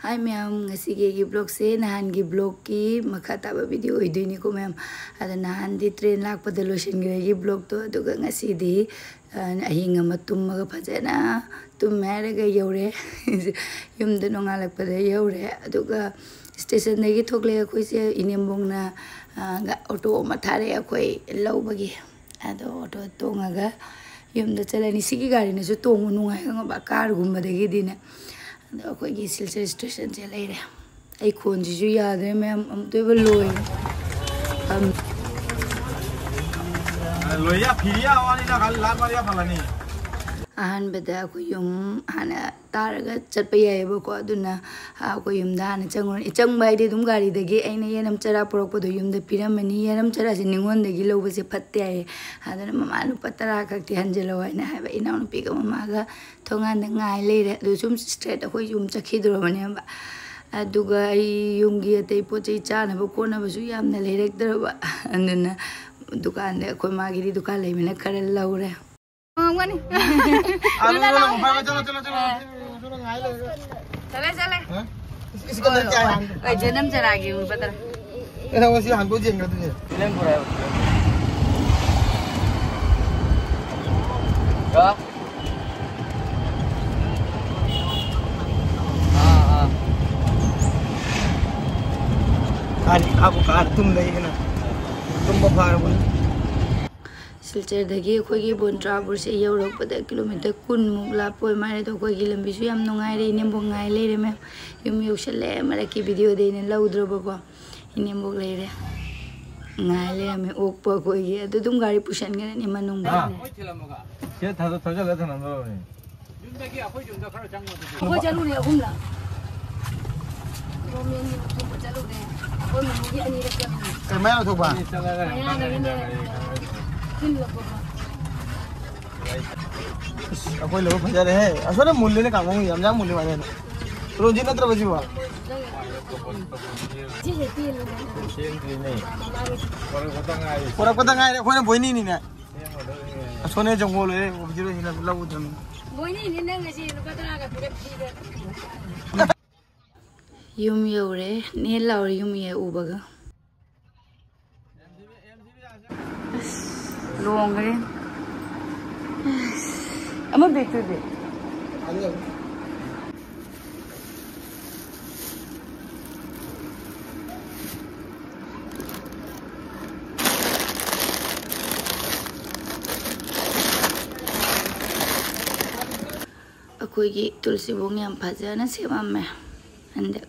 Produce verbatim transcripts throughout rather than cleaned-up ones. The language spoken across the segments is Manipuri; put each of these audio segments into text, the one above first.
ꯍꯥꯏ ꯃꯌꯥꯝ, ꯉꯁꯤꯒꯤ ꯑꯩꯒꯤ ꯕ꯭ꯂꯣꯛꯁꯦ ꯅꯍꯥꯟꯒꯤ ꯕ꯭ꯂꯣꯛꯀꯤ ꯃꯈꯥ ꯇꯥꯕ ꯚꯤꯗꯤꯑꯣ ꯑꯣꯏꯗꯣꯏꯅꯤꯀꯣ ꯃꯌꯥꯝ꯫ ꯑꯗ ꯅꯍꯥꯟꯗꯤ ꯇ꯭ꯔꯦꯟ ꯂꯥꯛꯄꯗ ꯂꯣꯏꯁꯤꯟꯈ꯭ꯔꯦ ꯑꯩꯒꯤ ꯕ꯭ꯂꯣꯛꯇꯣ, ꯑꯗꯨꯒ ꯉꯁꯤꯗꯤ, ꯑ, ꯑꯍꯤꯡ ꯑꯃ ꯇꯨꯝꯃꯒ ꯐꯖꯅ ꯇꯨꯝꯃꯦ ꯍꯥꯏꯔꯒ ꯌꯧꯔꯦ꯫ ꯌꯨꯝꯗ ꯅꯣꯡꯉꯥꯜꯂꯛꯄꯗ ꯌꯧꯔꯦ꯫ ꯑꯗꯨꯒ ꯁ꯭ꯇꯦꯁꯟꯗꯒꯤ ꯊꯣꯛꯂꯛꯑꯦ ꯑꯩꯈꯣꯏꯁꯦ꯫ ꯏꯅꯦꯝꯕꯣꯛꯅ, ꯑ, ꯒ-, ꯑꯣꯇꯣ ꯑꯃ ꯊꯥꯔꯛꯑꯦ ꯑꯩꯈꯣꯏ ꯂꯧꯕꯒꯤ꯫ ꯑꯗꯣ ꯑꯣꯇꯣ ꯇꯣꯡꯉꯒ ꯌꯨꯝꯗ ꯆꯠꯂꯅꯤ꯫ ꯁꯤꯒꯤ ꯒꯥꯔꯤꯅꯁꯨ ꯇꯣꯡꯕ ꯅꯨꯡꯉꯥꯏ ꯈꯪꯉꯕ, ꯀꯥꯔꯒꯨꯝꯕꯗꯒꯤꯗꯤꯅꯦ꯫ ꯑꯗꯣ ꯑꯩꯈꯣꯏꯒꯤ ꯁꯤꯜꯆꯔ ꯁ꯭ꯇꯦꯁꯟꯁꯦ ꯂꯩꯔꯦ꯫ ꯑꯩ ꯈꯣꯟꯁꯤꯁꯨ ꯌꯥꯗ꯭ꯔꯦ ꯃꯌꯥꯝ, ꯑꯃꯨꯛꯇꯣꯏꯕ ꯂꯣꯏꯔꯦ꯫ ꯑꯝ, ꯂꯣꯏꯌꯥ ꯐꯤꯔꯤꯌꯥ ꯋꯥꯅꯤꯅ ꯈꯜ ꯂꯥꯛ ꯃꯥꯔꯤꯌꯥ ꯐꯂꯥꯅꯤ꯫ ꯑꯍꯥꯟꯕꯗ ꯑꯩꯈꯣꯏ ꯌꯨꯝ ꯍꯥꯟꯅ ꯇꯥꯔꯒ ꯆꯠꯄ ꯌꯥꯏꯑꯕꯀꯣ꯫ ꯑꯗꯨꯅ, ꯑ, ꯑꯩꯈꯣꯏ ꯌꯨꯝꯗ ꯍꯥꯟꯅ ꯆꯪꯉꯨꯔꯅꯤ꯫ ꯆꯪꯕ ꯍꯥꯏꯗꯤ ꯑꯗꯨꯝ ꯒꯥꯔꯤꯗꯒꯤ ꯑꯩꯅ ꯌꯦꯅꯝ ꯆꯔꯥ ꯄꯨꯔꯛꯄꯗꯣ ꯌꯨꯝꯗ ꯄꯤꯔꯝꯃꯅꯤ꯫ ꯌꯦꯅꯝ ꯆꯔꯥꯁꯦ ꯅꯤꯉꯣꯜꯗꯒꯤ ꯂꯧꯕꯁꯦ ꯐꯠꯇꯦ ꯍꯥꯏꯌꯦ꯫ ꯑꯗꯨꯅ ꯃꯃꯥ ꯂꯨꯄꯥ ꯇꯔꯥ ꯈꯛꯇꯤ ꯍꯟꯖꯤꯜꯂꯣ ꯍꯥꯏꯅ ꯍꯥꯏꯕ꯫ ꯏꯅꯥꯎꯅꯨꯄꯤꯒ ꯃꯃꯥꯒ ꯊꯣꯡꯒꯥꯟꯗ ꯉꯥꯏ ꯂꯩꯔꯦ꯫ ꯑꯗꯨ ꯁꯨꯝ ꯁ꯭ꯇ꯭ꯔꯦꯠ ꯑꯩꯈꯣꯏ ꯌꯨꯝ ꯆꯠꯈꯤꯗ꯭ꯔꯣꯕꯅꯦꯕ꯫ ꯑꯗꯨꯒ ꯑꯩ ꯌꯨꯝꯒꯤ ꯑꯇꯩ ꯄꯣꯠ ꯆꯩ ꯆꯥꯅꯕ ꯈꯣꯠꯅꯕꯁꯨ ꯌꯥꯝꯅ ꯂꯩꯔꯛꯇ꯭ꯔꯕ꯫ ꯑꯗꯨꯅ ꯗꯨꯀꯥꯟꯗ ꯑꯩꯈꯣꯏ ꯃꯥꯒꯤꯗꯤ ꯗꯨꯀꯥꯟ ꯂꯩꯕꯅ ꯈꯔ ꯂꯧꯔꯦ꯫ ꯉꯥꯡꯒꯅꯤ꯫ ꯑꯥꯂꯨ ꯂꯣꯜꯂꯣ, ꯐꯔꯦ, ꯆꯠꯂꯣ, ꯆꯠꯂꯣ, ꯆꯠꯂꯣ꯫ ꯆꯠꯂꯣ, ꯉꯥꯏ ꯂꯩꯔꯒ꯫ ꯆꯠꯂꯦ, ꯆꯠꯂꯦ꯫ ꯍꯥ? ꯏꯁ, ꯏꯁ, ꯀꯩꯅꯣ ꯀꯌꯥ ꯍꯥꯟ-, ꯍꯣꯏ, ꯖꯅꯝ ꯆꯔꯥꯒꯤ ꯎꯕꯗ꯫ ꯑꯦ, ꯅꯪ ꯉꯁꯤ ꯍꯥꯟꯕ ꯌꯦꯡꯒꯗꯣꯏꯅꯦ꯫ ꯐꯤꯂꯝ ꯄꯨꯔꯥ ꯍꯥꯏꯕ ꯐꯤꯂꯝ꯫ ꯀ? ꯑꯥ, ꯑꯥ꯫ ꯀꯥꯔꯤ ꯀꯥꯕꯨ ꯀꯥꯔ ꯇꯨꯝ ꯂꯩꯒꯅ꯫ ꯇꯨꯝꯕ ꯐꯥꯔꯕꯅꯤ꯫ ꯁꯤꯜꯆꯔꯗꯒꯤ ꯑꯩꯈꯣꯏꯒꯤ ꯕꯣꯟꯇ꯭ꯔꯥꯕꯨꯔꯁꯦ ꯌꯧꯔꯛꯄꯗ ꯀꯤꯂꯣꯃꯤꯇꯔ ꯀꯨꯟꯃꯨꯛ ꯂꯥꯞꯄ ꯑꯣꯏ ꯃꯥꯜꯂꯦ꯫ ꯑꯗꯣ ꯑꯩꯈꯣꯏꯒꯤ ꯂꯝꯕꯤꯁꯨ ꯌꯥꯝ ꯅꯨꯡꯉꯥꯏꯔꯦ꯫ ꯏꯅꯦꯝꯕꯣꯛ ꯉꯥꯏ ꯂꯩꯔꯦ ꯃꯌꯥꯝ꯫ ꯌꯨꯝ ꯌꯧꯁꯜꯂꯦ꯫ ꯃꯔꯛꯀꯤ ꯚꯤꯗꯤꯑꯣꯗꯤ ꯑꯩꯅ ꯂꯧꯗ꯭ꯔꯕꯀꯣ꯫ ꯏꯅꯦꯝꯕꯣꯛ ꯂꯩꯔꯦ꯫ ꯉꯥꯏ ꯂꯩꯔꯝꯃꯦ ꯑꯣꯛꯄ ꯑꯩꯈꯣꯏꯒꯤ꯫ ꯑꯗꯨ ꯑꯗꯨꯝ ꯒꯥꯔꯤ ꯄꯨꯁꯟꯈ꯭ꯔꯅꯤ ꯃꯅꯨꯡꯗ꯫ ꯍꯥ? ꯁꯤꯗ ꯊꯥꯗꯣꯛ-, ꯊꯧꯖꯤꯜꯂ ꯊꯅꯝꯗꯧꯔꯕꯅꯤ꯫ ꯑꯩꯈꯣꯏ ꯆꯠꯂꯨꯅꯦ ꯑꯍꯨꯝꯂꯛ꯫ ꯒꯣꯔꯃꯦꯟꯒꯤ ꯂꯧꯊꯣꯛꯄ ꯆꯠꯂꯨꯔꯦ꯫ ꯑꯩꯈꯣꯏ ꯃꯃꯤꯒꯤ ꯑꯅꯤꯔꯛ ꯆꯠꯂꯨꯔꯦ꯫ ꯀꯩ ꯃꯌꯥ ꯂꯧꯊꯣꯛꯄ? ꯃꯌꯥꯗꯒꯤꯅꯦ ꯊꯤꯜꯂꯛꯄꯀꯣ꯫ ꯑꯁ, ꯑꯩꯈꯣꯏ ꯂꯧꯕ ꯐꯖꯔꯦꯍꯦ꯫ ꯑꯁꯣꯝꯗ ꯃꯨꯜꯂꯦꯅꯦ ꯀꯥꯡꯉꯧ, ꯌꯥꯝ ꯌꯥꯝ ꯃꯨꯜꯂꯦ ꯃꯥꯏꯅꯦ꯫ ꯔꯣꯖꯤ ꯅꯠꯇ꯭ꯔꯕ ꯁꯤꯕꯣ? ꯁꯤꯁꯦ ꯇꯦꯜꯂꯦꯅꯦ꯫ ꯁꯦꯝꯗ꯭ꯔꯤꯅꯦ꯫ ꯄꯨꯔꯛꯄꯗ ꯉꯥꯏꯔꯤ꯫ ꯄꯨꯔꯛꯄꯗ ꯉꯥꯏꯔꯦ, ꯑꯩꯈꯣꯏꯅ ꯕꯣꯏꯅꯤꯅꯤꯅꯦ꯫ ꯁꯦꯝꯒꯗꯧꯔꯤꯅꯦ꯫ ꯑꯁꯣꯝꯗ ꯖꯪꯒꯣꯜ ꯂꯩꯔꯦ, ꯍꯧꯖꯤꯛ ꯂꯣꯏꯁꯤꯜꯂ ꯂꯧ ꯎꯗ꯭ꯔꯕꯅꯤ꯫ ꯕꯣꯏꯅꯤꯅꯦ ꯅꯪ ꯉꯁꯤ ꯂꯨꯄꯥ ꯇꯔꯥꯒ ꯄꯤꯔꯛ ꯄꯤꯗ꯫ ꯌꯨꯝ ꯌꯧꯔꯦ꯫ ꯅꯦ ꯂꯥꯎꯔꯦ ꯌꯨꯝ ꯌꯧ ꯎꯕꯒ꯫ ꯑꯁ, ꯂꯣꯡꯈ꯭ꯔꯦ꯫ ꯑꯁ, ꯑꯃ ꯕꯦꯛꯇꯨꯗꯤ? ꯑꯩꯈꯣꯏꯒꯤ ꯇꯨꯜꯁꯤꯕꯣꯡ ꯌꯥꯝ ꯐꯖꯅ ꯁꯦꯝꯃꯝꯃꯦ꯫ ꯍꯟꯗꯛ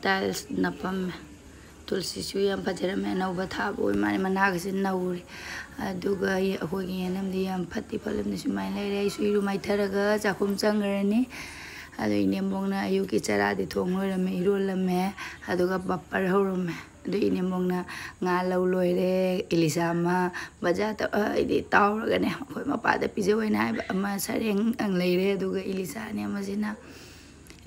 ꯇꯥꯏꯜꯁ ꯅꯞꯄꯝꯃꯦ꯫ ꯇꯨꯜꯁꯤꯁꯨ ꯌꯥꯝ ꯐꯖꯔꯝꯃꯦ, ꯑꯅꯧꯕ ꯊꯥꯕ ꯑꯣꯏ ꯃꯥꯜꯂꯦ, ꯃꯅꯥꯒꯁꯦ ꯅꯧꯔꯦ꯫ ꯑꯗꯨꯒ ꯑꯩꯈꯣꯏꯒꯤ ꯌꯦꯅꯝꯗꯤ ꯌꯥꯝ ꯐꯠꯇꯤ ꯐꯠꯂꯝꯗꯦ, ꯁꯨꯃꯥꯏꯅ ꯂꯩꯔꯦ꯫ ꯑꯩꯁꯨ ꯏꯔꯨ ꯃꯥꯏꯊꯔꯒ ꯆꯥꯛꯈꯨꯝ ꯆꯪꯈ꯭ꯔꯅꯤ꯫ ꯑꯗꯣ ꯏꯅꯦꯝꯕꯣꯛꯅ ꯑꯌꯨꯛꯀꯤ ꯆꯔꯥꯗꯤ ꯊꯣꯡ ꯂꯣꯏꯔꯝꯃꯦ, ꯏꯔꯣꯜꯂꯝꯃꯦ, ꯑꯗꯨꯒ ꯄꯥꯄꯔ ꯍꯧꯔꯝꯃꯦ꯫ ꯑꯗꯨ ꯏꯅꯦꯝꯕꯣꯛꯅ ꯉꯥ ꯂꯧ ꯂꯣꯏꯔꯦ, ꯏꯂꯤꯁꯥ ꯑꯃ ꯕꯖꯥꯔꯗ, ꯑ, ꯍꯥꯏꯗꯤ ꯇꯥꯎꯔꯒꯅꯦ, ꯑꯩꯈꯣꯏ ꯃꯄꯥꯗ ꯄꯤꯖꯧ ꯍꯥꯏꯅ ꯍꯥꯏꯕ, ꯑꯃ ꯁꯔꯦꯡ ꯂꯩꯔꯦ, ꯑꯗꯨꯒ ꯏꯂꯤꯁꯥꯅꯦ ꯑꯃꯁꯤꯅ꯫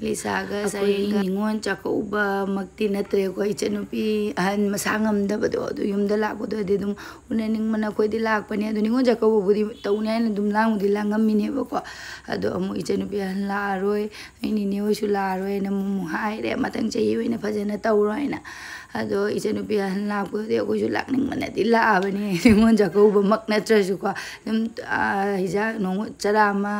ꯏꯂꯤꯁꯥꯒ ꯑꯩꯈꯣꯏ ꯁꯔꯦꯡꯒ ꯅꯤꯉꯣꯜ ꯆꯥꯛꯀꯧꯕꯃꯛꯇꯤ ꯅꯠꯇ꯭ꯔꯦꯀꯣ, ꯏꯆꯟꯅꯨꯄꯤ ꯑꯍꯟ ꯃꯁꯥ ꯉꯝꯗꯕꯗꯣ, ꯑꯗꯨ ꯌꯨꯝꯗ ꯂꯥꯛꯄꯗꯣ ꯑꯗꯨꯗꯤ ꯑꯗꯨꯝ ꯎꯅꯅꯤꯡꯕꯅ ꯑꯩꯈꯣꯏꯗꯤ ꯂꯥꯛꯄꯅꯦ꯫ ꯑꯗꯨ ꯅꯤꯉꯣꯜ ꯆꯥꯛꯀꯧꯕꯕꯨꯗꯤ ꯇꯧꯅꯤ ꯍꯥꯏꯅ ꯑꯗꯨꯝ ꯂꯥꯡꯕꯨꯗꯤ ꯂꯥꯡꯉꯝꯃꯤꯅꯦꯕꯀꯣ, ꯑꯗꯣ ꯑꯃꯨꯛ ꯏꯆꯟꯅꯨꯄꯤ ꯑꯍꯟ ꯂꯥꯛꯑꯔꯣꯏ, ꯑꯩ ꯅꯤꯅꯦ ꯍꯣꯏꯁꯨ ꯂꯥꯛꯑꯔꯣꯏꯅ ꯑꯃꯨꯛ ꯍꯥꯏꯔꯦ, ꯃꯊꯪ ꯆꯍꯤ ꯑꯣꯏꯅ ꯐꯖꯅ ꯇꯧꯔꯣ ꯍꯥꯏꯅ꯫ ꯑꯗꯣ ꯏꯆꯟꯅꯨꯄꯤ ꯑꯍꯟ ꯂꯥꯛꯄꯗꯨꯗꯤ ꯑꯩꯈꯣꯏꯁꯨ ꯂꯥꯛꯅꯤꯡꯕꯅꯗꯤ ꯂꯥꯛꯑꯕꯅꯤ, ꯅꯤꯉꯣꯜ ꯆꯥꯛꯀꯧꯕꯃꯛ ꯅꯠꯇ꯭ꯔꯁꯨꯀꯣ, ꯑꯗꯨꯝ, ꯑꯥ, ꯍꯤꯟꯖꯥꯡ ꯅꯣꯡꯃ ꯆꯔꯥ ꯑꯃ,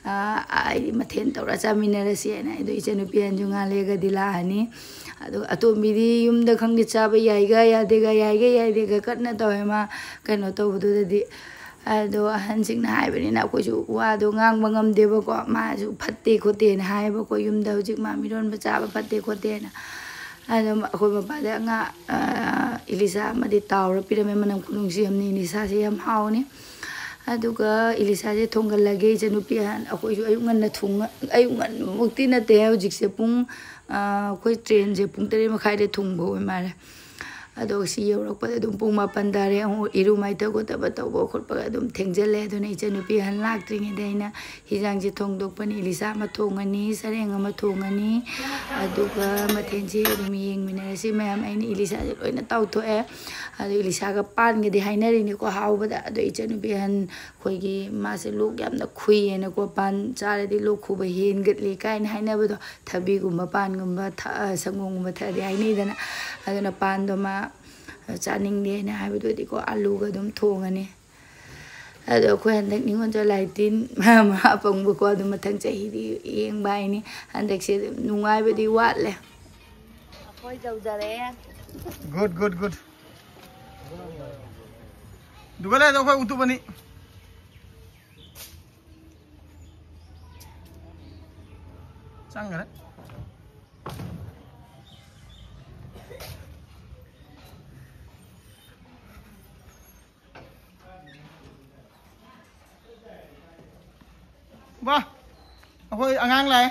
ꯑꯥ, ꯍꯥꯏꯗꯤ ꯃꯊꯦꯜ ꯇꯧꯔ ꯆꯥꯃꯤꯟꯅꯔꯁꯦꯅ꯫ ꯑꯗꯣ ꯏꯆꯟꯅꯨꯄꯤ ꯑꯍꯟꯁꯨ ꯉꯥ ꯂꯩꯔꯒꯗꯤ ꯂꯥꯛꯑꯅꯤ꯫ ꯑꯗꯣ ꯑꯇꯣꯝꯕꯤꯗꯤ ꯌꯨꯝꯗ ꯈꯪꯗꯦ ꯆꯥꯕ ꯌꯥꯏꯒ ꯌꯥꯗꯦꯒ, ꯌꯥꯏꯒ ꯌꯥꯗꯦꯒ ꯀꯟꯅ ꯇꯧꯋꯦ ꯃꯥ, ꯀꯩꯅꯣ ꯇꯧꯕꯗꯨꯗꯗꯤ꯫ ꯑꯗꯣ ꯑꯍꯟꯁꯤꯡꯅ ꯍꯥꯏꯕꯅꯤꯅ ꯑꯩꯈꯣꯏꯁꯨ ꯋꯥꯗꯣ ꯉꯥꯡꯕ ꯉꯝꯗꯦꯕꯀꯣ, ꯃꯥꯁꯨ ꯐꯠꯇꯦ ꯈꯣꯠꯇꯦꯅ ꯍꯥꯏꯌꯦꯕꯀꯣ, ꯌꯨꯝꯗ ꯍꯧꯖꯤꯛ ꯃꯥ ꯃꯤꯔꯣꯟꯕ ꯆꯥꯕ ꯐꯠꯇꯦ ꯈꯣꯠꯇꯦꯅ꯫ ꯑꯗꯣ ꯑꯩꯈꯣꯏ ꯃꯄꯥꯗ ꯉꯥ, ꯑ, ꯏꯂꯤꯁꯥ ꯑꯃꯗꯤ ꯇꯥꯎꯔ ꯄꯤꯔꯝꯃꯦ, ꯃꯅꯝ ꯈꯨꯅꯨꯡꯁꯤ ꯑꯃꯅꯤ, ꯏꯂꯤꯁꯥꯁꯦ ꯌꯥꯝ ꯍꯥꯎꯅꯤ꯫ ꯑꯗꯨꯒ ꯏꯂꯤꯁꯥꯁꯦ ꯊꯣꯡꯒꯜꯂꯒꯦ ꯏꯆꯟꯅꯨꯄꯤ ꯑꯍꯟ, ꯑꯩꯈꯣꯏꯁꯨ ꯑꯌꯨꯛ ꯉꯟꯅ ꯊꯣꯡꯉ-, ꯑꯌꯨꯛ ꯉꯟꯕꯃꯛꯇꯤ ꯅꯠꯇꯦ, ꯍꯧꯖꯤꯛꯁꯦ ꯄꯨꯡ, ꯑ, ꯑꯩꯈꯣꯏ ꯇ꯭ꯔꯦꯟꯁꯦ ꯄꯨꯡ ꯇꯔꯦꯠ ꯃꯈꯥꯏꯗ ꯊꯨꯡꯕ ꯑꯣꯏ ꯃꯥꯜꯂꯦ꯫ ꯑꯗꯣ ꯁꯤ ꯌꯧꯔꯛꯄꯗ ꯑꯗꯨꯝ ꯄꯨꯡ ꯃꯥꯄꯟ ꯇꯥꯔꯦ꯫ ꯑꯃꯨꯛ ꯏꯔꯨ ꯃꯥꯏꯊ ꯈꯣꯠꯇꯕ ꯇꯧꯕ ꯈꯣꯠꯄꯒ ꯑꯗꯨꯝ ꯊꯦꯡꯖꯤꯜꯂꯦ꯫ ꯑꯗꯨꯅ ꯏꯆꯟꯅꯨꯄꯤ ꯑꯍꯟ ꯂꯥꯛꯇ꯭ꯔꯤꯉꯩꯗ ꯑꯩꯅ ꯍꯤꯟꯖꯥꯡꯁꯦ ꯊꯣꯡꯗꯣꯛꯄꯅꯤ꯫ ꯏꯂꯤꯁꯥ ꯑꯃ ꯊꯣꯡꯉꯅꯤ, ꯁꯔꯦꯡ ꯑꯃ ꯊꯣꯡꯉꯅꯤ, ꯑꯗꯨꯒ ꯃꯊꯦꯜꯁꯦ ꯑꯗꯨꯝ ꯌꯦꯡꯃꯤꯟꯅꯔꯁꯤ ꯃꯌꯥꯝ꯫ ꯑꯩꯅ ꯏꯂꯤꯁꯥꯁꯦ ꯂꯣꯏꯅ ꯇꯥꯎꯊꯣꯛꯑꯦ꯫ ꯑꯗꯣ ꯏꯂꯤꯁꯥꯒ ꯄꯥꯟꯒꯗꯤ ꯍꯥꯏꯅꯔꯤꯅꯤꯀꯣ ꯍꯥꯎꯕꯗ꯫ ꯑꯗꯣ ꯏꯆꯟꯅꯨꯄꯤ ꯑꯍꯟ ꯑꯩꯈꯣꯏꯒꯤ ꯃꯥꯁꯦ ꯂꯣꯛ ꯌꯥꯝꯅ ꯈꯨꯏꯌꯦꯅꯀꯣ, ꯄꯥꯟ ꯆꯥꯔꯗꯤ ꯂꯣꯛ ꯈꯨꯕ ꯍꯦꯟꯒꯠꯂꯤ ꯀꯥꯏꯅ ꯍꯥꯏꯅꯕꯗꯣ, ꯊꯕꯤꯒꯨꯝꯕ, ꯄꯥꯟꯒꯨꯝꯕ, ꯊ-, ꯁꯪꯒꯣꯝꯒꯨꯝꯕ ꯊꯛꯑꯗꯤ ꯍꯥꯏꯅꯩꯗꯅ꯫ ꯑꯗꯨꯅ ꯄꯥꯟꯗꯣ ꯃꯥ ꯆꯥꯅꯤꯡꯗꯦꯅ ꯍꯥꯏꯕꯗꯨꯗꯤꯀꯣ, ꯑꯂꯨꯒ ꯑꯗꯨꯝ ꯊꯣꯡꯉꯅꯤ꯫ ꯑꯗꯣ ꯑꯩꯈꯣꯏ ꯍꯟꯗꯛ ꯅꯤꯉꯣꯜ ꯆꯜꯂꯥꯏ ꯇꯤꯟ ꯃꯥ ꯑꯄꯪꯕꯀꯣ, ꯑꯗꯨ ꯃꯊꯪ ꯆꯍꯤꯗꯤ ꯌꯦꯡꯕ ꯍꯥꯏꯅꯤ꯫ ꯍꯟꯗꯛꯁꯦ ꯑꯗꯨꯝ ꯅꯨꯡꯉꯥꯏꯕꯗꯤ ꯋꯥꯠꯂꯦ꯫ ꯑꯩꯈꯣꯏ ꯌꯧꯖꯔꯦ꯫ Good, good, good. ꯗꯨꯀꯥꯟ ꯂꯩꯗꯣ ꯑꯩꯈꯣꯏ ꯎꯇꯨꯞ ꯑꯅꯤ꯫ ꯆꯪꯈ꯭ꯔꯦ꯫ ꯕꯥ, ꯑꯩꯈꯣꯏ ꯑꯉꯥꯡ ꯂꯥꯛꯑꯦ꯫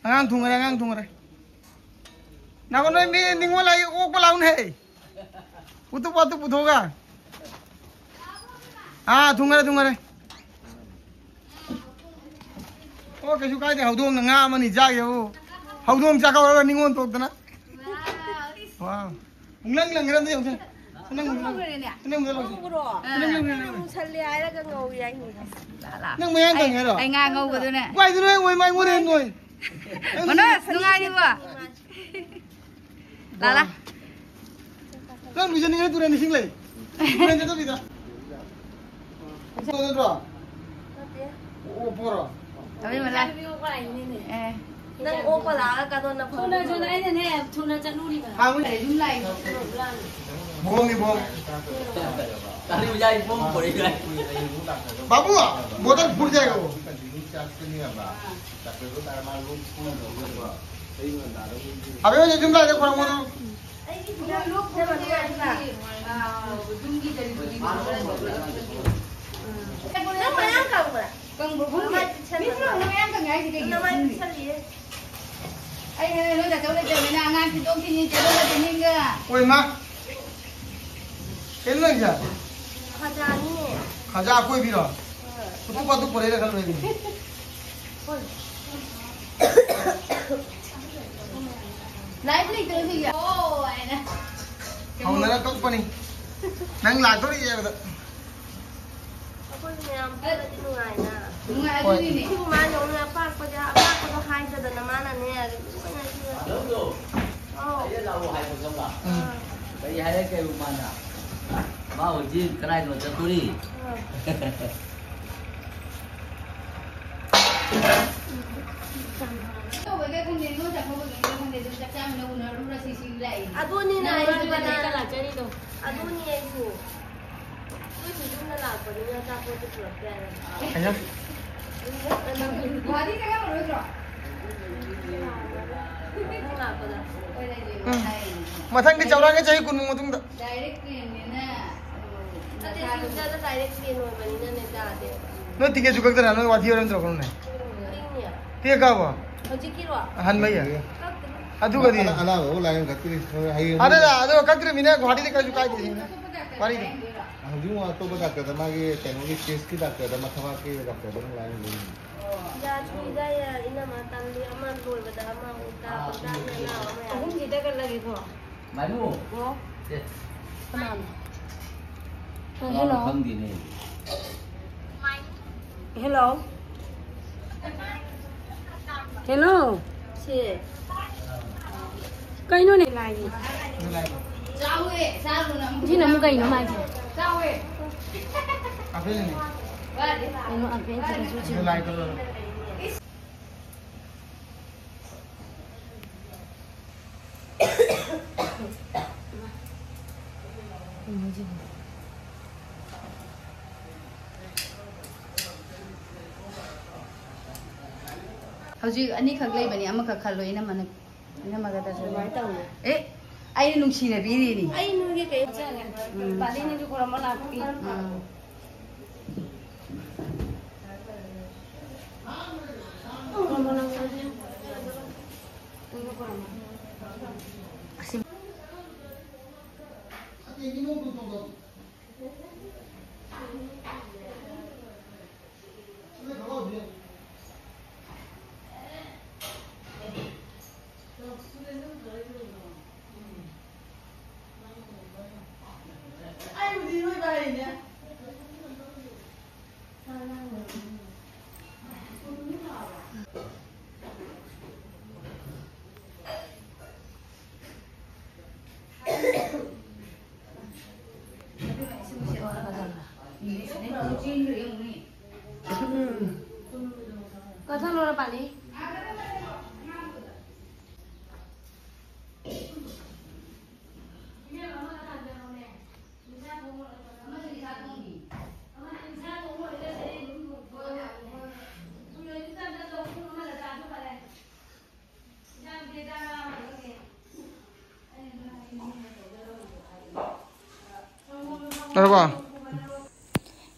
ꯑꯉꯥꯡ ꯊꯨꯡꯉꯔꯦ, ꯑꯉꯥꯡ ꯊꯨꯡꯉꯔꯦ꯫ ꯅꯥꯀꯣ ꯅꯣꯏ ꯃꯤ ꯅꯤꯡꯉꯣꯜ ꯂꯥꯛꯏ, ꯑꯣꯛꯄ ꯂꯥꯛꯎꯅꯦ꯫ ꯎꯇꯨꯞ ꯋꯥꯇꯨꯞ ꯄꯨꯊꯣꯛꯑꯒ꯫ ꯑꯥ, ꯊꯨꯡꯉꯔꯦ, ꯊꯨꯡꯉꯔꯦ꯫ ꯑꯣ, ꯀꯩꯁꯨ ꯀꯥꯏꯗꯦ, ꯍꯧꯗꯣꯡꯅ ꯉꯥ ꯑꯃꯅꯤ ꯆꯥꯒꯦꯕꯨ꯫ ꯍꯧꯗꯣꯡ ꯆꯥꯛꯀꯧꯔꯒ ꯅꯤꯡꯉꯣꯜ ꯊꯣꯛꯇꯅ꯫ ꯋꯥꯎ꯫ ꯄꯨꯡꯂꯪ ꯂꯪꯈ꯭ꯔꯦ, ꯑꯝꯇ ꯌꯦꯡꯉꯨꯁꯦ꯫ ꯁꯤ ꯅꯪ ꯉꯧꯕ꯭ꯔꯣ? ꯁꯤ ꯅꯪ ꯉꯧꯕ꯭ꯔꯣ? ꯁꯤ ꯅꯪ ꯉꯧꯕ꯭ꯔꯣ? ꯑꯥ꯫ ꯁꯤ ꯅꯪ ꯉꯧꯕ꯭ꯔꯣ? ꯃꯨꯁꯜꯂꯦ ꯍꯥꯏꯔꯒ ꯉꯧꯋꯤ ꯍꯥꯏꯅꯤ꯫ ꯂꯥ, ꯂꯥ꯫ ꯅꯪ ꯃꯌꯥꯡ ꯑꯩ, ꯀꯪꯉꯦ ꯍꯥꯏꯔꯣ? ꯑꯩ ꯉꯥ ꯉꯧꯕꯗꯨꯅꯦ꯫ ꯀꯥꯏꯗꯅꯣ ꯍꯦꯛ ꯑꯣꯏ ꯃꯥꯏ ꯃꯣꯔꯦ ꯅꯣꯏ꯫ ꯃꯅꯣꯖ, ꯅꯨꯡꯉꯥꯏꯔꯤꯕꯣ? ꯂꯥ, ꯂꯥ꯫ ꯅꯪ ꯂꯨꯖꯅꯤꯡꯉꯦ ꯇꯨꯔꯦꯟ ꯏꯁꯤꯡ ꯂꯩ꯫ ꯇꯨꯔꯦꯟ ꯆꯠꯇꯕꯤꯗ꯫ ꯅꯠꯇ꯭ꯔꯣ? ꯑꯣ, ꯄꯣꯔꯣ꯫ ꯑꯦ꯫ ꯅꯪ ꯑꯣꯛꯄ ꯂꯥꯛꯑꯒ ꯀꯗꯣꯟꯅ ꯊꯨꯅ, ꯊꯨꯅ, ꯑꯩꯅꯅꯦ, ꯊꯨꯅ ꯆꯠꯂꯨꯔꯤꯕ꯫ ꯍꯥꯡꯉꯨꯅꯦ꯫ ꯌꯨꯝ ꯂꯥꯛꯏꯕ꯫ ꯕꯣꯝꯅꯤ, ꯕꯣꯝ꯫ ꯀꯔꯤ ꯌꯥꯏ, ꯕꯣꯝ ꯄꯨꯔꯛꯏ ꯌꯥꯏ꯫ ꯕꯥꯕꯨ, ꯕꯣꯇꯜ ꯐꯨꯜ ꯖꯥꯏꯒ ꯕꯣ꯫ ꯑꯕꯦ ꯍꯣꯏ ꯌꯨꯝ ꯂꯥꯛꯑꯦ, ꯈꯣꯏꯔꯝꯃꯣ꯫ ꯅꯪ ꯃꯌꯥꯡ ꯀꯪꯕ꯭ꯔꯥ? ꯀꯪꯕ꯭ꯔꯥ ꯈꯪꯗꯦ꯫ ꯃꯤ ꯄꯨꯝꯅꯃꯛ ꯃꯌꯥꯡ ꯀꯪꯉꯦ ꯍꯥꯏꯁꯦ ꯀꯩꯒꯤꯅꯣ ꯅꯃꯥꯏ ꯈꯪꯗꯦ꯫ ꯄꯤꯛꯁꯜꯂꯤꯌꯦ꯫ ꯑꯩ ꯅꯣꯏ ꯅꯆꯧ ꯂꯩꯇꯕꯅꯤꯅ ꯑꯉꯥꯡ ꯊꯤꯟꯗꯣꯛ ꯊꯤꯟꯖꯤꯟ ꯆꯦꯜꯍꯜꯂꯗꯤ ꯅꯤꯡꯒ꯫ ꯍꯣꯏ, ꯃꯥ꯫ ꯀꯩꯅꯣ ꯅꯪꯁꯦ? ꯈꯖꯥꯅꯤꯅꯦ꯫ ꯈꯖꯥ ꯑꯀꯣꯏꯕꯤꯔꯣ? ꯍꯣꯏ꯫ ꯈꯨꯇꯨꯞ ꯄꯥꯇꯨꯞ ꯄꯨꯔꯛꯏꯔꯥ ꯈꯜꯂꯨꯔꯦ ꯑꯩꯗꯤ꯫ ꯍꯣꯏ꯫ ꯂꯥꯏꯐ ꯂꯩꯇ꯭ꯔꯁꯨ ꯌꯥ-, ꯑꯣ ꯍꯥꯏꯅ꯫ ꯍꯧꯅꯔ ꯀꯛꯄꯅꯤ꯫ ꯅꯪ ꯂꯥꯛꯇꯣꯔꯤ ꯍꯥꯏꯕꯗ꯫ ꯑꯩꯈꯣꯏꯁꯨ ꯃꯌꯥꯝ ꯄꯨꯜꯂꯗꯤ ꯅꯨꯡꯉꯥꯏꯅ꯫ ꯅꯨꯡꯉꯥꯏ, ꯍꯣꯏ꯫ ꯑꯗꯨꯅꯤꯅꯦ꯫ ꯏꯕꯨꯡ ꯃꯥꯅ ꯑꯃꯨꯛꯅꯦ ꯑꯄꯥꯛꯄꯁꯦ, ꯑꯄꯥꯛꯄꯗꯣ ꯍꯥꯏꯗꯗꯅ ꯃꯥꯅꯅꯦ ꯂꯣꯏꯅ ꯁꯤꯗ꯫ ꯃꯥꯙꯧꯗꯣ, ꯑꯧ꯫ ꯑꯩꯅ ꯂꯥꯛꯑꯣ ꯍꯥꯏꯕ ꯈꯪꯕ꯭ꯔꯥ? ꯎꯝ꯫ ꯀꯔꯤ ꯍꯥꯏꯔꯛꯀꯦꯕ ꯃꯥꯅ? ꯃꯥ ꯍꯧꯖꯤꯛ ꯀꯗꯥꯏꯗꯅꯣ ꯆꯠꯇꯣꯔꯤ? ꯑꯥ꯫ ꯇꯧꯕꯩꯗ ꯈꯪꯗꯦ, ꯅꯣꯏ ꯆꯥꯛꯀꯧꯕꯒꯤꯗ ꯈꯪꯗꯦ, ꯑꯗꯨꯝ ꯆꯥꯛ ꯆꯥꯃꯤꯟꯅ ꯎꯅꯔꯨꯔꯁꯤ ꯁꯤ ꯂꯥꯛꯏꯅꯦ꯫ ꯑꯗꯨꯅꯤꯅꯦ ꯅꯪ ꯑꯩꯁꯨ ꯃꯥꯗꯨꯗ ꯀꯅꯥ-, ꯍꯦꯛꯇ ꯂꯥꯛꯆꯔꯤꯗꯣ꯫ ꯑꯗꯨꯅꯤ ꯑꯩꯁꯨ꯫ ꯅꯣꯏꯁꯨ ꯌꯨꯝꯗ ꯂꯥꯛꯄꯅꯤꯅ ꯑꯆꯥꯄꯣꯠꯇꯤ ꯄꯨꯔꯛꯄ ꯌꯥꯏꯗꯅ꯫ ꯑꯌꯥ꯫ ꯒꯥꯔꯤ ꯆꯪꯉꯝꯃꯔꯣꯏꯗ꯭ꯔꯣ? ꯅꯪ ꯂꯥꯛꯄꯗ꯫ ꯎꯝ꯫ ꯃꯊꯪꯗꯤ ꯆꯥꯎꯔꯛꯑꯒ ꯆꯍꯤ ꯀꯨꯟꯃꯨꯛ ꯃꯇꯨꯡꯗ꯫ ꯗꯥꯏꯔꯦꯛ ꯇ꯭ꯔꯦꯟꯅꯤꯅ, ꯑꯗꯨ ꯅꯠꯇꯦ, ꯃꯁꯥꯗꯨ ꯁꯤꯗ ꯗꯥꯏꯔꯦꯛ ꯇ꯭ꯔꯦꯟ ꯑꯣꯏꯕꯅꯤꯅꯅꯦ ꯇꯥꯗꯦ꯫ ꯅꯣꯏ ꯇꯤꯀꯦꯠꯁꯨ ꯀꯛꯇꯅ ꯅꯣꯏ ꯋꯥꯊꯤ ꯋꯥꯔꯦꯝ ꯇꯧꯔꯛꯀꯅꯨꯅꯦ꯫ ꯀꯛꯏꯅꯦ꯫ ꯇꯤꯀꯦꯠ ꯀꯛꯑꯕꯣ? ꯍꯧꯖꯤꯛꯀꯤꯔꯣ? ꯑꯍꯟꯕ ꯌꯥ꯫ ꯀꯛꯇ꯭ꯔꯤ꯫ ꯑꯗꯨꯒꯗꯤ꯫ ꯑꯅꯥꯕꯕꯨ ꯂꯥꯏꯌꯦꯡ ꯀꯛꯇ꯭ꯔꯤ꯫ ꯍꯌꯦꯡ ꯑꯗꯨꯗ, ꯑꯗꯨꯒ ꯀꯛꯇ꯭ꯔꯤꯃꯤꯅ ꯒꯨꯍꯥꯇꯤꯗ ꯀꯩꯁꯨ ꯀꯥꯏꯗꯦ꯫ ꯋꯥꯔꯤꯗꯣ꯫ ꯍꯧꯖꯤꯛ ꯑꯃꯨꯛ ꯑꯇꯣꯞꯄ ꯗꯥꯛꯇꯔꯗ, ꯃꯥꯒꯤ ꯀꯩꯅꯣꯒꯤ ꯆꯦꯁꯀꯤ ꯗꯥꯛꯇꯔꯗ, ꯃꯊꯕꯥꯛꯀꯤ ꯗꯥꯛꯇꯔꯗ ꯑꯃꯨꯛ ꯂꯥꯏꯌꯦꯡꯗꯣꯏꯅꯤ꯫ ꯌꯥ ꯁꯨꯏꯗ ꯌꯥ, ꯏꯅꯝꯃ ꯇꯝꯕꯤ ꯑꯃ ꯂꯣꯏꯕꯗ ꯑꯃ ꯑꯃꯨꯛ ꯇꯥ, ꯄꯪꯇꯥ ꯃꯦꯂꯥ ꯑꯃ ꯌꯥ꯫ ꯑꯍꯨꯝꯁꯤꯗ ꯀꯜꯂꯒꯦꯀꯣ꯫ ꯃꯥꯏꯃꯨ꯫ ꯑꯣ꯫ ꯁꯦ꯫ ꯀꯅꯥꯅꯣ? ꯑ, ꯃꯥ hello꯫ ꯈꯪꯗꯦꯅꯦ꯫ Hello꯫ Hello꯫ ꯁꯤ꯫ ꯀꯩꯅꯣꯅꯦ ꯂꯥꯏꯅꯤ꯫ ꯁꯤꯅ ꯑꯃꯨꯛ ꯀꯩꯅꯣ ꯃꯥꯏꯁꯦ? ꯑꯕꯦꯜꯅꯤ꯫ ꯀꯩꯅꯣ ꯑꯕꯦꯜ ꯁꯤꯗꯁꯨ ꯁꯤ꯫ ꯑꯗꯨ ꯂꯥꯏ ꯀꯜꯂꯣ꯫ ꯍꯧꯖꯤꯛ ꯑꯅꯤꯈꯛ ꯂꯩꯕꯅꯤ, ꯑꯃꯈꯛ ꯈꯜꯂꯣ, ꯏꯅꯝꯃꯅ, ꯏꯅꯝꯃꯒ ꯇꯥꯁꯜꯂꯣ꯫ ꯑꯗꯨꯃꯥꯏꯅ ꯇꯧꯅꯨ꯫ ꯑꯦ, ꯑꯩꯅ ꯅꯨꯡꯁꯤꯅ ꯄꯤꯔꯤꯅꯤ꯫ ꯑꯩ ꯅꯣꯏꯒꯤ ꯀꯩ ꯎꯝ꯫ ꯄꯥꯂꯤꯅꯁꯨ ꯈꯨꯔꯨꯝꯕ ꯂꯥꯛꯄꯤ꯫ ꯎꯝ꯫ ꯈꯨꯔꯨꯝꯕ ꯂꯥꯛꯄꯤ꯫ ꯀꯛꯊꯠꯂꯣꯔ ꯄꯥꯜꯂꯤ? ꯇꯥꯔꯕꯣ?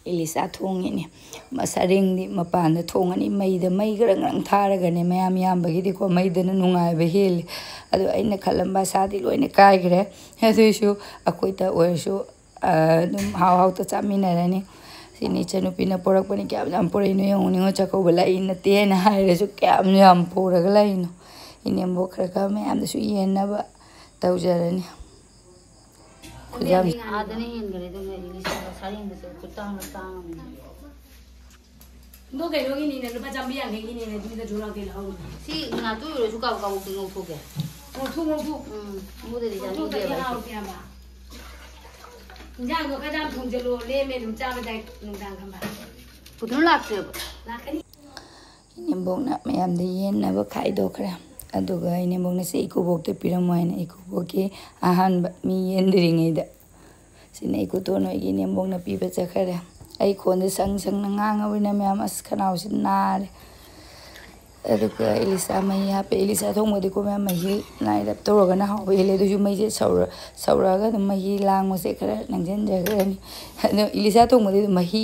ꯏꯂꯤꯁꯥ ꯊꯣꯡꯉꯤꯅꯦ꯫ ꯃꯁꯥꯔꯦꯡꯗꯤ ꯃꯄꯥꯟꯗ ꯊꯣꯡꯉꯅꯤ, ꯃꯩꯗ, ꯃꯩ ꯒ꯭ꯔꯪ ꯒ꯭ꯔꯪ ꯊꯥꯔꯒꯅꯦ, ꯃꯌꯥꯝ ꯌꯥꯝꯕꯒꯤꯗꯤꯀꯣ, ꯃꯩꯗꯅ ꯅꯨꯡꯉꯥꯏꯕ ꯍꯦꯜꯂꯤ꯫ ꯑꯗꯣ ꯑꯩꯅ ꯈꯜꯂꯝꯕ ꯑꯁꯥꯗꯤ ꯂꯣꯏꯅ ꯀꯥꯏꯈ꯭ꯔꯦ꯫ ꯑꯗꯨꯏꯁꯨ ꯑꯩꯈꯣꯏꯗ ꯑꯣꯏꯔꯁꯨ, ꯑ, ꯑꯗꯨꯝ ꯍꯥꯎ ꯍꯥꯎꯇ ꯆꯥꯃꯤꯟꯅꯔꯅꯤ꯫ ꯁꯤꯅꯤ ꯏꯆꯟꯅꯨꯄꯤꯅ ꯄꯣꯔꯛꯄꯅꯤ, ꯀꯌꯥꯝ ꯌꯥꯝ ꯄꯣꯔꯛꯏꯅꯣ ꯌꯦꯡꯉꯨ꯫ ꯅꯤꯉꯣꯜ ꯆꯥꯛꯀꯧꯕ ꯂꯥꯛꯏ ꯅꯠꯇꯦꯅ ꯍꯥꯏꯔꯁꯨ ꯀꯌꯥꯝ ꯌꯥꯝ ꯄꯨꯔꯒ ꯂꯥꯛꯏꯅꯣ꯫ ꯏꯅꯦꯝꯕꯣꯛ ꯈꯔ ꯈꯔ ꯃꯌꯥꯝꯗꯁꯨ ꯌꯦꯟꯅꯕ ꯇꯧꯖꯔꯅꯤ꯫ ꯈꯨꯌꯥꯝ ꯑꯥꯗꯅ ꯍꯦꯟꯈ꯭ꯔꯦ, ꯑꯗꯨꯅ ꯏꯂꯤꯁꯥꯒ ꯁꯥꯔꯦꯡꯒꯁꯦ ꯈꯨꯇꯥꯡ ꯑꯃ ꯇꯥꯡꯉꯕꯅꯤ꯫ ꯑꯗꯣ ꯀꯩꯅꯣꯒꯤꯅꯤꯅ, ꯂꯨꯄꯥ ꯆꯥꯝꯃꯔꯤ ꯌꯥꯡꯈꯩꯒꯤꯅꯤꯅ, ꯑꯗꯨꯗ ꯖꯨꯔꯥ ꯀꯩ ꯂꯧꯍꯧꯔꯤꯅꯦ꯫ ꯁꯤ ꯉꯥꯇꯣꯏ ꯑꯣꯏꯔꯁꯨ ꯀꯥꯕꯛ ꯀꯥꯕꯛꯇꯤ ꯉꯧꯊꯣꯛꯀꯦ꯫ ꯉꯧꯊꯣꯛ, ꯉꯧꯊꯣꯛ꯫ ꯎꯝ, ꯉꯧꯗ꯭ꯔꯗꯤ ꯉꯧꯊꯣꯛꯇ꯭ꯔꯗꯤ ꯆꯥꯅꯤꯡꯗꯦꯕ ꯑꯩ꯫ ꯍꯥꯎꯇꯦ ꯍꯥꯏꯕ꯫ ꯏꯟꯖꯥꯡꯗꯣ ꯈꯔ ꯌꯥꯝ ꯊꯣꯡꯖꯜꯂꯣ, ꯂꯦꯝꯃꯦ ꯑꯗꯨꯝ ꯆꯥꯕꯗ ꯅꯨꯡꯗꯥꯡ ꯈꯟꯕ꯫ ꯄꯨꯊꯨꯝ ꯂꯥꯛꯇ꯭ꯔꯦꯕ꯫ ꯂꯥꯛꯀꯅꯤ꯫ ꯏꯅꯦꯝꯕꯣꯛꯅ ꯃꯌꯥꯝꯗ ꯌꯦꯟꯅꯕ ꯈꯥꯏꯗꯣꯛꯈ꯭ꯔꯦ꯫ ꯑꯗꯨꯒ ꯏꯅꯦꯝꯕꯣꯛꯅ ꯁꯤ ꯏꯀꯨꯕꯣꯛꯇ ꯄꯤꯔꯝꯃꯣ ꯍꯥꯏꯅ ꯏꯀꯨꯕꯣꯛꯀꯤ ꯑꯍꯥꯟꯕ ꯃꯤ ꯌꯦꯟꯗ꯭ꯔꯤꯉꯩꯗ ꯁꯤꯅ ꯏꯀꯨꯇꯣꯟ ꯍꯣꯏꯒꯤ ꯏꯅꯦꯝꯕꯣꯛꯅ ꯄꯤꯕ ꯆꯠꯈ꯭ꯔꯦ꯫ ꯑꯩ ꯈꯣꯟꯁꯦ ꯁꯪ ꯁꯪꯅ ꯉꯥꯡꯉꯕꯅꯤꯅ ꯃꯌꯥꯝ ꯑꯁ ꯈꯅꯥꯎꯁꯤ ꯅꯥꯔꯦ꯫ ꯑꯗꯨꯒ ꯏꯂꯤꯁꯥ ꯃꯍꯤ ꯍꯥꯞꯄꯦ꯫ ꯏꯂꯤꯁꯥ ꯊꯣꯡꯕꯗꯤꯀꯣ ꯃꯌꯥꯝ ꯃꯍꯤ ꯅꯥꯏꯔꯞ ꯇꯧꯔꯒꯅ ꯍꯥꯎꯕ ꯍꯦꯜꯂꯦ꯫ ꯑꯗꯨꯁꯨ ꯃꯩꯁꯦ ꯁꯧꯔ-, ꯁꯧꯔꯛꯑꯒ ꯑꯗꯨꯝ ꯃꯍꯤ ꯂꯥꯡꯕꯁꯦ ꯈꯔ ꯅꯪꯁꯤꯟꯖꯈ꯭ꯔꯅꯤ꯫ ꯑꯗꯣ ꯏꯂꯤꯁꯥ ꯊꯣꯡꯕꯗꯤ ꯑꯗꯨꯝ ꯃꯍꯤ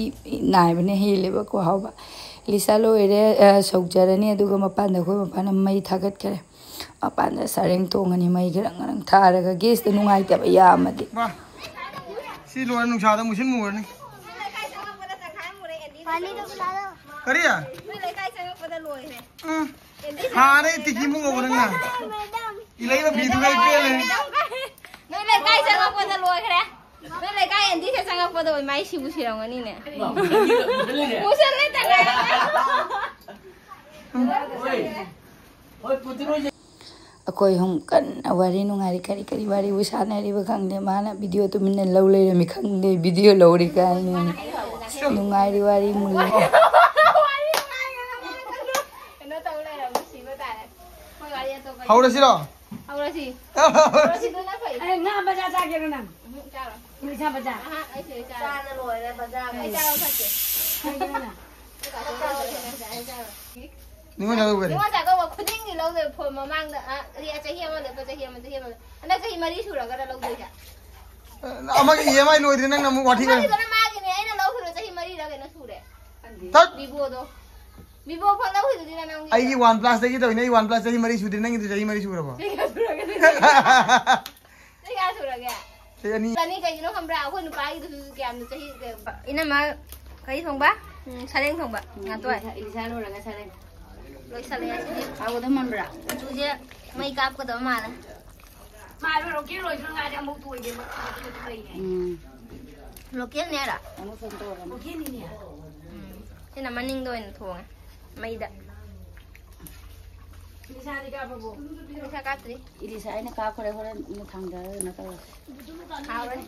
ꯅꯥꯏꯕꯅ ꯍꯦꯜꯂꯦꯕꯀꯣ ꯍꯥꯎꯕ꯫ ꯏꯂꯤꯁꯥ ꯂꯣꯏꯔꯦ, ꯑ, ꯁꯧꯖꯔꯅꯤ꯫ ꯑꯗꯨꯒ ꯃꯄꯥꯟꯗ ꯑꯩꯈꯣꯏ ꯃꯄꯥꯅ ꯃꯩ ꯊꯥꯒꯠꯈꯔꯦ꯫ ꯃꯄꯥꯟꯗ ꯁꯔꯦꯡ ꯊꯣꯡꯉꯅꯤ, ꯃꯩ ꯒ꯭ꯔꯪ ꯒ꯭ꯔꯪ ꯊꯥꯔꯒ꯫ ꯒꯦꯁꯇ ꯅꯨꯡꯉꯥꯏꯇꯕ ꯌꯥꯝꯃꯗꯤ꯫ ꯃꯥ, ꯁꯤ ꯂꯣꯏꯔ ꯅꯨꯡꯁꯥꯗ ꯃꯨꯁꯤꯟ ꯃꯨꯔꯅꯤ꯫ ꯀꯔꯤ? ꯅꯣꯏ ꯂꯩꯀꯥꯏ ꯆꯪꯉꯛꯄꯗ ꯂꯣꯏꯈ꯭ꯔꯦ꯫ ꯎꯝ꯫ ꯍꯥꯔꯦ ꯇꯤꯀꯤ ꯃꯨꯛ ꯉꯧꯕ ꯅꯪꯅ꯫ ꯏꯂꯩꯅ ꯐꯤꯗꯨꯒ ꯑꯩ ꯄꯦꯜꯂꯦ꯫ ꯅꯣꯏ ꯂꯩꯀꯥꯏ ꯆꯪꯉꯛꯄꯗ ꯂꯣꯏꯈ꯭ꯔꯦ꯫ ꯅꯣꯏ ꯂꯩꯀꯥꯏ ꯑꯦꯟꯗꯤꯁꯦ ꯆꯪꯉꯛꯄꯗ ꯑꯣꯏ ꯃꯥꯏ ꯁꯤꯕꯨ ꯁꯤꯔꯝꯒꯅꯤꯅꯦ꯫ ꯃꯨꯁꯜꯂꯦ ꯇꯪꯈꯥꯏ꯫ ꯑꯩꯈꯣꯏ ꯑꯍꯨꯝ ꯀꯟꯅ ꯋꯥꯔꯤ ꯅꯨꯡꯉꯥꯏꯔꯤ꯫ ꯀꯔꯤ ꯀꯔꯤ ꯋꯥꯔꯤꯕꯨ ꯁꯥꯟꯅꯔꯤꯕ ꯈꯪꯗꯦ꯫ ꯃꯥꯅ ꯚꯤꯗꯤꯑꯣ ꯇꯨꯃꯤꯟꯅ ꯂꯧ ꯂꯩꯔꯝꯃꯤ ꯈꯪꯗꯦ꯫ ꯚꯤꯗꯤꯑꯣ ꯂꯧꯔꯤ ꯀꯥꯏꯅ꯫ ꯅꯨꯡꯉꯥꯏꯔꯤ ꯋꯥꯔꯤ ꯃꯨꯜꯂꯤ꯫ ꯍꯧꯔꯁꯤꯔꯣ? ꯍꯧꯔꯁꯤ꯫ ꯍꯧꯔꯁꯤꯗꯨꯅ ꯐꯩ꯫ ꯑꯦ, ꯉꯥ ꯕꯖꯥꯔ ꯆꯥꯒꯦꯔꯣ ꯅꯪ? ꯎꯝ, ꯆꯥꯔꯣ꯫ ꯏꯁꯥ ꯕꯖꯥꯔ꯫ ꯑꯍꯥ, ꯑꯩ ꯁꯤꯗ ꯆꯥꯔꯣ꯫ ꯆꯥꯅ ꯂꯣꯏꯔꯦ ꯕꯖꯥꯔ꯫ ꯑꯩ ꯆꯥꯕ ꯐꯠꯇꯦ꯫ ꯀꯩꯒꯤꯅꯣ ꯅꯪ? ꯑꯩ ꯀꯥ ꯆꯥꯔꯣ꯫ ꯑꯩ ꯆꯥꯔꯣ꯫ ꯅꯤꯉꯣꯜ ꯆꯥꯛꯀꯧꯕꯗꯤ? ꯅꯤꯉꯣꯜ ꯆꯥꯛꯀꯧꯕ ꯈꯨꯗꯤꯡꯒꯤ ꯂꯧꯗꯣꯏ ꯐꯣꯟ ꯃꯃꯥꯡꯗ, ꯑ, ꯑ, ꯆꯍꯤ ꯑꯃ ꯂꯦꯞꯄ, ꯆꯍꯤ ꯑꯃ, ꯆꯍꯤ ꯑꯃ꯫ ꯍꯟꯗꯛ ꯆꯍꯤ ꯃꯔꯤ ꯁꯨꯔꯒꯅ ꯂꯧꯗꯣꯏꯁꯦ꯫ ꯑꯃꯒꯤ ꯏ ꯑꯦꯝ ꯑꯥꯏ ꯂꯣꯏꯗ꯭ꯔꯤ, ꯅꯪꯅ ꯑꯃꯨꯛ ꯋꯥꯊꯤ ꯉꯥꯡꯉꯤ꯫ ꯑꯃꯒꯤꯗꯨꯅ ꯃꯥꯒꯤꯅꯦ, ꯑꯩꯅ ꯂꯧꯈꯤꯕ ꯆꯍꯤ ꯃꯔꯤꯔ ꯀꯩꯅꯣ ꯁꯨꯔꯦ꯫ ꯇꯠ! ꯚꯤꯚꯣꯗꯣ꯫ ꯚꯤꯚꯣ ꯐꯣꯟ ꯂꯧꯈꯤꯗꯨꯗꯤ ꯅꯪꯒꯤ꯫ ꯑꯩꯒꯤ ꯋꯥꯟ ꯄ꯭ꯂꯁꯇꯒꯤ ꯇꯧꯔꯤꯅꯦ, ꯑꯩ ꯋꯥꯟ ꯄ꯭ꯂꯁ ꯆꯍꯤ ꯃꯔꯤ ꯁꯨꯗ꯭ꯔꯤ, ꯅꯪꯒꯤꯗꯤ ꯆꯍꯤ ꯃꯔꯤ ꯁꯨꯔꯕꯣ? ꯆꯍꯤ ꯀꯌꯥ ꯁꯨꯔꯒꯦ? ꯆꯍꯤ ꯀꯌꯥ ꯁꯨꯔꯒꯦ? ꯆꯍꯤ ꯑꯅꯤ꯫ ꯆꯅꯤ ꯀꯩꯒꯤꯅꯣ ꯈꯪꯕ꯭ꯔꯥ? ꯑꯩꯈꯣꯏ ꯅꯨꯄꯥꯒꯤꯗꯨꯁꯨ ꯀꯌꯥꯝꯅ ꯆꯍꯤ ꯀꯌꯥ-, ꯏꯅꯝꯃ, ꯀꯔꯤ ꯊꯣꯡꯕ? ꯎꯝ, ꯁꯔꯦꯡ ꯊꯣꯡꯕ꯫ ꯉꯥꯇꯣꯏ꯫ ꯏꯂꯤꯁꯥ ꯂꯣꯏꯔꯒ ꯁꯔꯦꯡ꯫ ꯂꯣꯏꯁꯜꯂꯦ ꯑꯁꯤꯗꯤ꯫ ꯍꯥꯎꯒꯗꯕ ꯃꯥꯟꯕ꯭ꯔꯥ? ꯃꯆꯨꯁꯦ ꯃꯩ ꯀꯥꯞꯀꯗꯕ ꯃꯥꯜꯂꯦ꯫ ꯃꯥ ꯍꯥꯏꯕ ꯔꯣꯀꯦꯠ ꯂꯣꯏꯗ꯭ꯔꯤꯉꯥꯏꯗ ꯑꯃꯨꯛ ꯇꯣꯏꯒꯦ, ꯃꯇꯨꯝ ꯃꯇꯨꯝ ꯃꯇꯨꯝ ꯂꯩꯅꯦ꯫ ꯎꯝ꯫ ꯂꯣꯀꯦꯜꯅꯦ ꯍꯥꯏꯔꯣ? ꯑꯃꯨꯛ ꯁꯨꯝ ꯇꯧꯔꯒ꯫ ꯂꯣꯀꯦꯜꯅꯤꯅꯦ꯫ ꯎꯝ꯫ ꯁꯤꯅ ꯃꯅꯤꯡꯗ ꯑꯣꯏꯅ ꯊꯣꯡꯉꯦ꯫ ꯃꯩꯗ꯫ ꯏꯂꯤꯁꯥꯗꯤ ꯀꯥꯞꯄꯕꯣ? ꯄꯩꯁꯥ ꯀꯥꯞꯇ꯭ꯔꯤ꯫ ꯏꯂꯤꯁꯥ ꯑꯩꯅ ꯀꯥꯞꯈ꯭ꯔꯦ, ꯍꯣꯔꯦꯟ ꯑꯃꯨꯛ ꯊꯥꯡꯗꯔꯒ ꯀꯩꯅꯣ ꯇꯧꯔꯁꯤ꯫ ꯍꯥꯎꯔꯦ꯫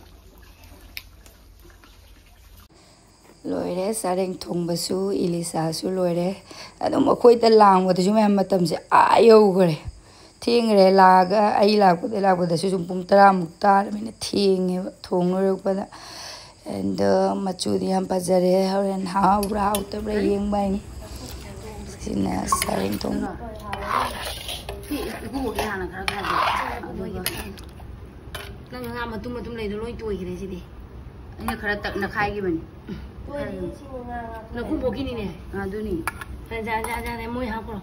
ꯂꯣꯏꯔꯦ ꯆꯔꯦꯡ ꯊꯣꯡꯕꯁꯨ, ꯏꯂꯤꯁꯥꯁꯨ ꯂꯣꯏꯔꯦ꯫ ꯑꯗꯨꯝ ꯑꯩꯈꯣꯏꯗ ꯂꯥꯡꯕꯗꯁꯨ ꯃꯌꯥꯝ ꯃꯇꯝꯁꯦ ꯑꯥ ꯌꯧꯈ꯭ꯔꯦ꯫ ꯊꯦꯡꯈ꯭ꯔꯦ꯫ ꯂꯥꯛꯑꯒ, ꯑꯩ ꯂꯥꯛꯄꯗ, ꯂꯥꯛꯄꯗꯁꯨ ꯁꯨꯝ ꯄꯨꯡ ꯇꯔꯥꯃꯨꯛ ꯇꯥꯔꯕꯅꯤꯅ ꯊꯦꯡꯉꯦꯕ꯫ ꯊꯣꯡ ꯂꯣꯏꯔꯛꯄꯗ꯫ ꯑꯦꯟꯗ ꯃꯆꯨꯗꯤ ꯌꯥꯝ ꯐꯖꯔꯦ꯫ ꯍꯣꯔꯦꯟ ꯍꯥꯎꯕ꯭ꯔꯥ ꯍꯥꯎꯇꯕ꯭ꯔꯥ ꯌꯦꯡꯕ ꯍꯥꯏꯅꯤ꯫ ꯁꯤꯅ ꯆꯔꯦꯡ ꯊꯣꯡꯕ꯫ ꯁꯤ ꯏꯀꯨꯕꯣꯛꯀꯤ ꯍꯥꯟꯅ ꯈꯔ ꯈꯥꯏꯗꯣꯛ꯫ ꯑꯗꯨꯒ ꯅꯪ ꯉꯥ ꯃꯇꯨꯝ ꯃꯇꯨꯝ ꯂꯩꯗꯣ ꯂꯣꯏ ꯇꯣꯏꯈ꯭ꯔꯦ ꯁꯤꯗꯤ꯫ ꯑꯩꯅ ꯈꯔ ꯇꯛꯅ ꯈꯥꯏꯈꯤꯕꯅꯤ꯫ ꯅꯈꯨꯕꯣꯛꯀꯤꯅꯤꯅꯦ꯫ ꯑꯗꯨꯅꯤ꯫ ꯖꯥ, ꯖꯥ, ꯖꯥ, ꯖꯥ, ꯃꯣꯏ ꯍꯥꯞꯈ꯭ꯔꯣ꯫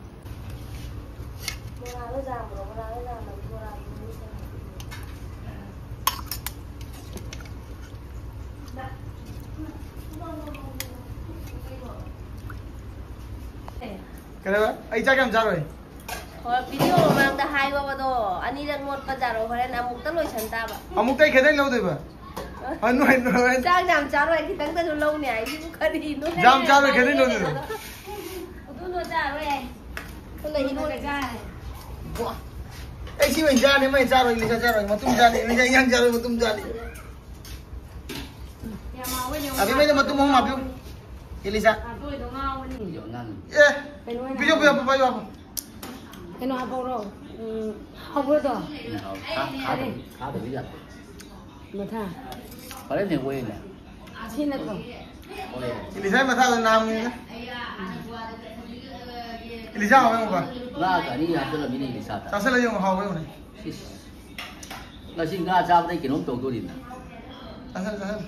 ꯀꯩꯗꯧꯕ? ꯑꯩ ꯆꯥꯛ ꯌꯥꯝ ꯆꯥꯔꯣꯏ꯫ ꯍꯣꯏ, ꯚꯤꯗꯤꯑꯣ ꯃꯃꯥꯡꯗ ꯍꯥꯏꯕꯗꯣ ꯑꯅꯤꯔꯛ ꯂꯣꯠꯄ ꯖꯥꯔꯣ, ꯍꯣꯔꯦꯟ ꯑꯃꯨꯛꯇ ꯂꯣꯏꯁꯟ ꯇꯥꯕ꯫ ꯑꯃꯨꯛꯇ ꯑꯩ ꯈꯦꯗꯩ ꯂꯧꯗꯣꯏꯕ? ꯍꯣꯏ, ꯅꯣꯏ, ꯅꯣꯏ꯫ ꯆꯥꯛ ꯌꯥꯝ ꯆꯥꯔꯣꯏ, ꯈꯤꯇꯪꯗꯁꯨ ꯂꯧꯅꯤ ꯍꯥꯏꯁꯤꯕꯨ ꯀꯔꯤꯅꯣ? ꯌꯥꯝ ꯆꯥꯔꯣꯏ, ꯈꯦꯗꯩ ꯂꯧꯗꯣꯏꯕ? ꯑꯗꯨꯅ ꯆꯥꯔꯣꯏ ꯍꯥꯏ꯫ ꯁꯣꯝꯗ ꯏꯔꯣꯜꯂꯦ꯫ ꯕ꯭ꯋꯥ꯫ ꯑꯩ ꯁꯤ ꯑꯣꯏꯅ ꯆꯥꯔꯅꯤ, ꯃꯣꯏ ꯆꯥꯔꯣꯏ, ꯏꯂꯤꯁꯥ ꯆꯥꯔꯣꯏ, ꯃꯇꯨꯝ ꯆꯥꯅꯤ, ꯏꯂꯤꯁꯥ ꯏꯟꯖꯥꯡ ꯆꯥꯔꯣꯏ, ꯃꯇꯨꯝ ꯆꯥꯅꯤ꯫ ꯌꯥꯝ ꯍꯥꯎꯋꯦꯅꯦ꯫ ꯑꯕꯦꯝꯃꯩꯗ ꯃꯇꯨꯝ ꯑꯍꯨꯝ ꯍꯥꯞꯄꯤꯌꯨ꯫ ꯏꯂꯤꯁꯥ꯫ ꯀꯥꯡꯁꯣꯏꯗꯣ ꯉꯥꯎꯕꯅꯤ꯫ ꯑꯦ, ꯄꯤꯌꯣ, ꯄꯤꯌꯣ, ꯄꯄꯥ, ꯄꯤꯌꯣ, ꯄꯄꯥ꯫ ꯀꯩꯅꯣ ꯍꯥꯞꯄꯧꯔꯣ? ꯎꯝ, ꯍꯧꯕ꯭ꯔꯣꯗꯣ? ꯎꯝ, ꯍꯥꯎ꯫ ꯈꯥ-, ꯈꯥꯗꯕꯤ, ꯈꯥꯗꯕꯤ ꯌꯥꯗꯦ꯫ ꯃꯊꯥ꯫ ꯐꯔꯦꯅꯦ, ꯑꯣꯏꯅꯦ꯫ ꯁꯤ ꯅꯠꯇ꯭ꯔꯣ? ꯑꯣꯏ꯫ ꯏꯂꯤꯁꯥꯒꯤ ꯃꯊꯥꯗꯣ ꯅꯥꯝꯅꯤꯗ꯫ ꯏꯂꯤꯁꯥ ꯍꯥꯎꯋꯦ ꯌꯦꯡꯉꯨꯀꯣ꯫ ꯉꯥ ꯆꯥꯅꯤ ꯍꯥꯞꯆꯜꯂꯝꯃꯤꯅꯦ ꯏꯂꯤꯁꯥꯗ꯫ ꯆꯥꯁꯜꯂ ꯌꯦꯡꯉꯨ, ꯍꯥꯎꯋꯦ ꯌꯦꯡꯉꯨꯅꯦ꯫ ꯏꯁ꯫ ꯉꯁꯤ ꯉꯥ ꯆꯥꯕꯗꯩ ꯀꯩꯅꯣꯝ ꯇꯧꯗꯣꯔꯤꯅ꯫ ꯆꯥꯁꯜꯂꯨ, ꯆꯥꯁꯜꯂꯨ꯫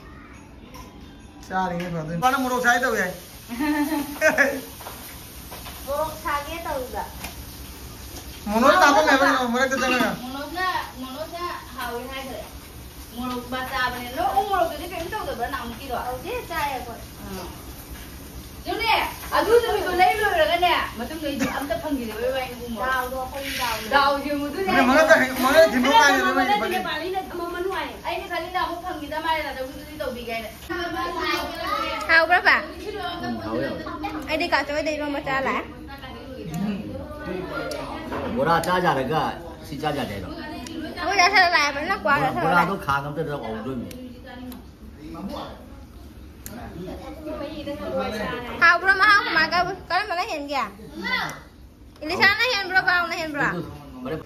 ꯆꯥꯔꯤꯉꯩ ꯐꯗꯣꯏꯅꯤ꯫ ꯃꯥꯅ ꯃꯣꯔꯣꯛ ꯁꯥꯏ ꯇꯧꯋꯦ ꯍꯥꯏ꯫ ꯃꯣꯔꯣꯛ ꯁꯥꯒꯦ ꯇꯧꯔꯤꯕ꯫ ꯃꯣꯅꯣꯁ ꯇꯥꯛꯄ ꯃꯌꯥꯝ ꯃꯔꯛꯇ ꯆꯪꯉꯒ꯫ ꯃꯣꯅꯣꯁꯅ, ꯃꯣꯅꯣꯁꯅ ꯍꯥꯎꯋꯦ ꯍꯥꯏꯈ꯭ꯔꯦ꯫ ꯃꯣꯔꯣꯛ ꯃꯆꯥꯕꯅꯦ꯫ ꯅꯣꯏ ꯎ ꯃꯣꯔꯣꯛꯇꯨꯗꯤ ꯀꯔꯤꯝ ꯇꯧꯗꯕ꯭ꯔꯥ ꯅꯍꯥꯟꯃꯨꯛꯀꯤꯗꯣ? ꯇꯧꯗꯦ, ꯆꯥꯏ ꯑꯩꯈꯣꯏ꯫ ꯑꯥ꯫ ꯑꯗꯨꯅꯦ, ꯑꯗꯨ ꯅꯨꯃꯤꯠꯇꯣ ꯂꯩ ꯂꯣꯏꯔꯒꯅꯦ, ꯃꯇꯨꯡꯗꯩꯗꯤ ꯑꯝꯇ ꯐꯪꯈꯤꯗꯕꯩ ꯋꯥꯅꯤ ꯏꯕꯨꯡꯉꯣ꯫ ꯗꯥꯎꯗꯣ ꯑꯩꯈꯣꯏ ꯗꯥꯎ꯫ ꯗꯥꯎ ꯌꯦꯡꯉꯨꯗꯨꯅꯦ꯫ ꯑꯗꯨꯅꯦ ꯃꯉꯛꯇ ꯍꯦꯛ-, ꯃꯉꯛꯇ ꯊꯤꯟꯗꯣꯛ ꯀꯥꯏꯅ ꯑꯗꯨꯝ ꯈꯔ ꯂꯩꯕꯅꯤ꯫ ꯅꯦꯄꯥꯂꯤꯅ ꯊꯝꯃꯝꯃꯅꯨ ꯍꯥꯏ꯫ ꯑꯩꯅ ꯈꯜꯂꯤꯅ ꯑꯃꯨꯛ ꯐꯪꯈꯤꯗ ꯃꯥꯜꯂꯦ, ꯅꯠꯇ꯭ꯔꯒ ꯑꯗꯨꯗꯤ ꯇꯧꯕꯤꯒꯦ ꯍꯥꯏꯅ꯫ ꯍꯥꯎꯕ꯭ꯔꯕ? ꯎꯝ, ꯍꯥꯎꯋꯦ, ꯍꯥꯎꯋꯦ꯫ ꯑꯩꯗꯤ ꯀꯥꯆꯣꯏꯗ ꯏꯔꯣꯝꯕ ꯆꯥ ꯂꯥꯛꯑꯦ꯫ ꯕꯣꯔꯥ ꯆꯥ ꯌꯥꯔꯒ ꯁꯤ ꯆꯥ ꯌꯥꯗꯦ ꯍꯥꯏꯔꯣ? ꯑꯩꯈꯣꯏ ꯆꯥꯁꯜꯂ ꯂꯥꯛꯑꯦꯕ, ꯅꯪ ꯀ꯭ꯋꯥ ꯕꯣꯔꯥ, ꯆꯥꯁꯜꯂ ꯕꯣꯔꯥꯗꯣ ꯂꯥꯛꯑꯦ꯫ ꯈꯥꯡ ꯑꯝꯇꯗ ꯍꯧꯗꯣꯏꯅꯤ꯫ ꯍꯥꯎꯕ꯭ꯔꯣ ꯃꯍꯥꯎ ꯀꯃꯥꯏ ꯇꯧ-, ꯀꯔꯝꯕꯅ ꯍꯦꯟꯒꯦ? ꯏꯂꯤꯁꯥꯅ ꯍꯦꯟꯕ꯭ꯔꯣ, ꯕꯥꯎꯅ ꯍꯦꯟꯕ꯭ꯔꯣ? ꯐꯔꯦ꯫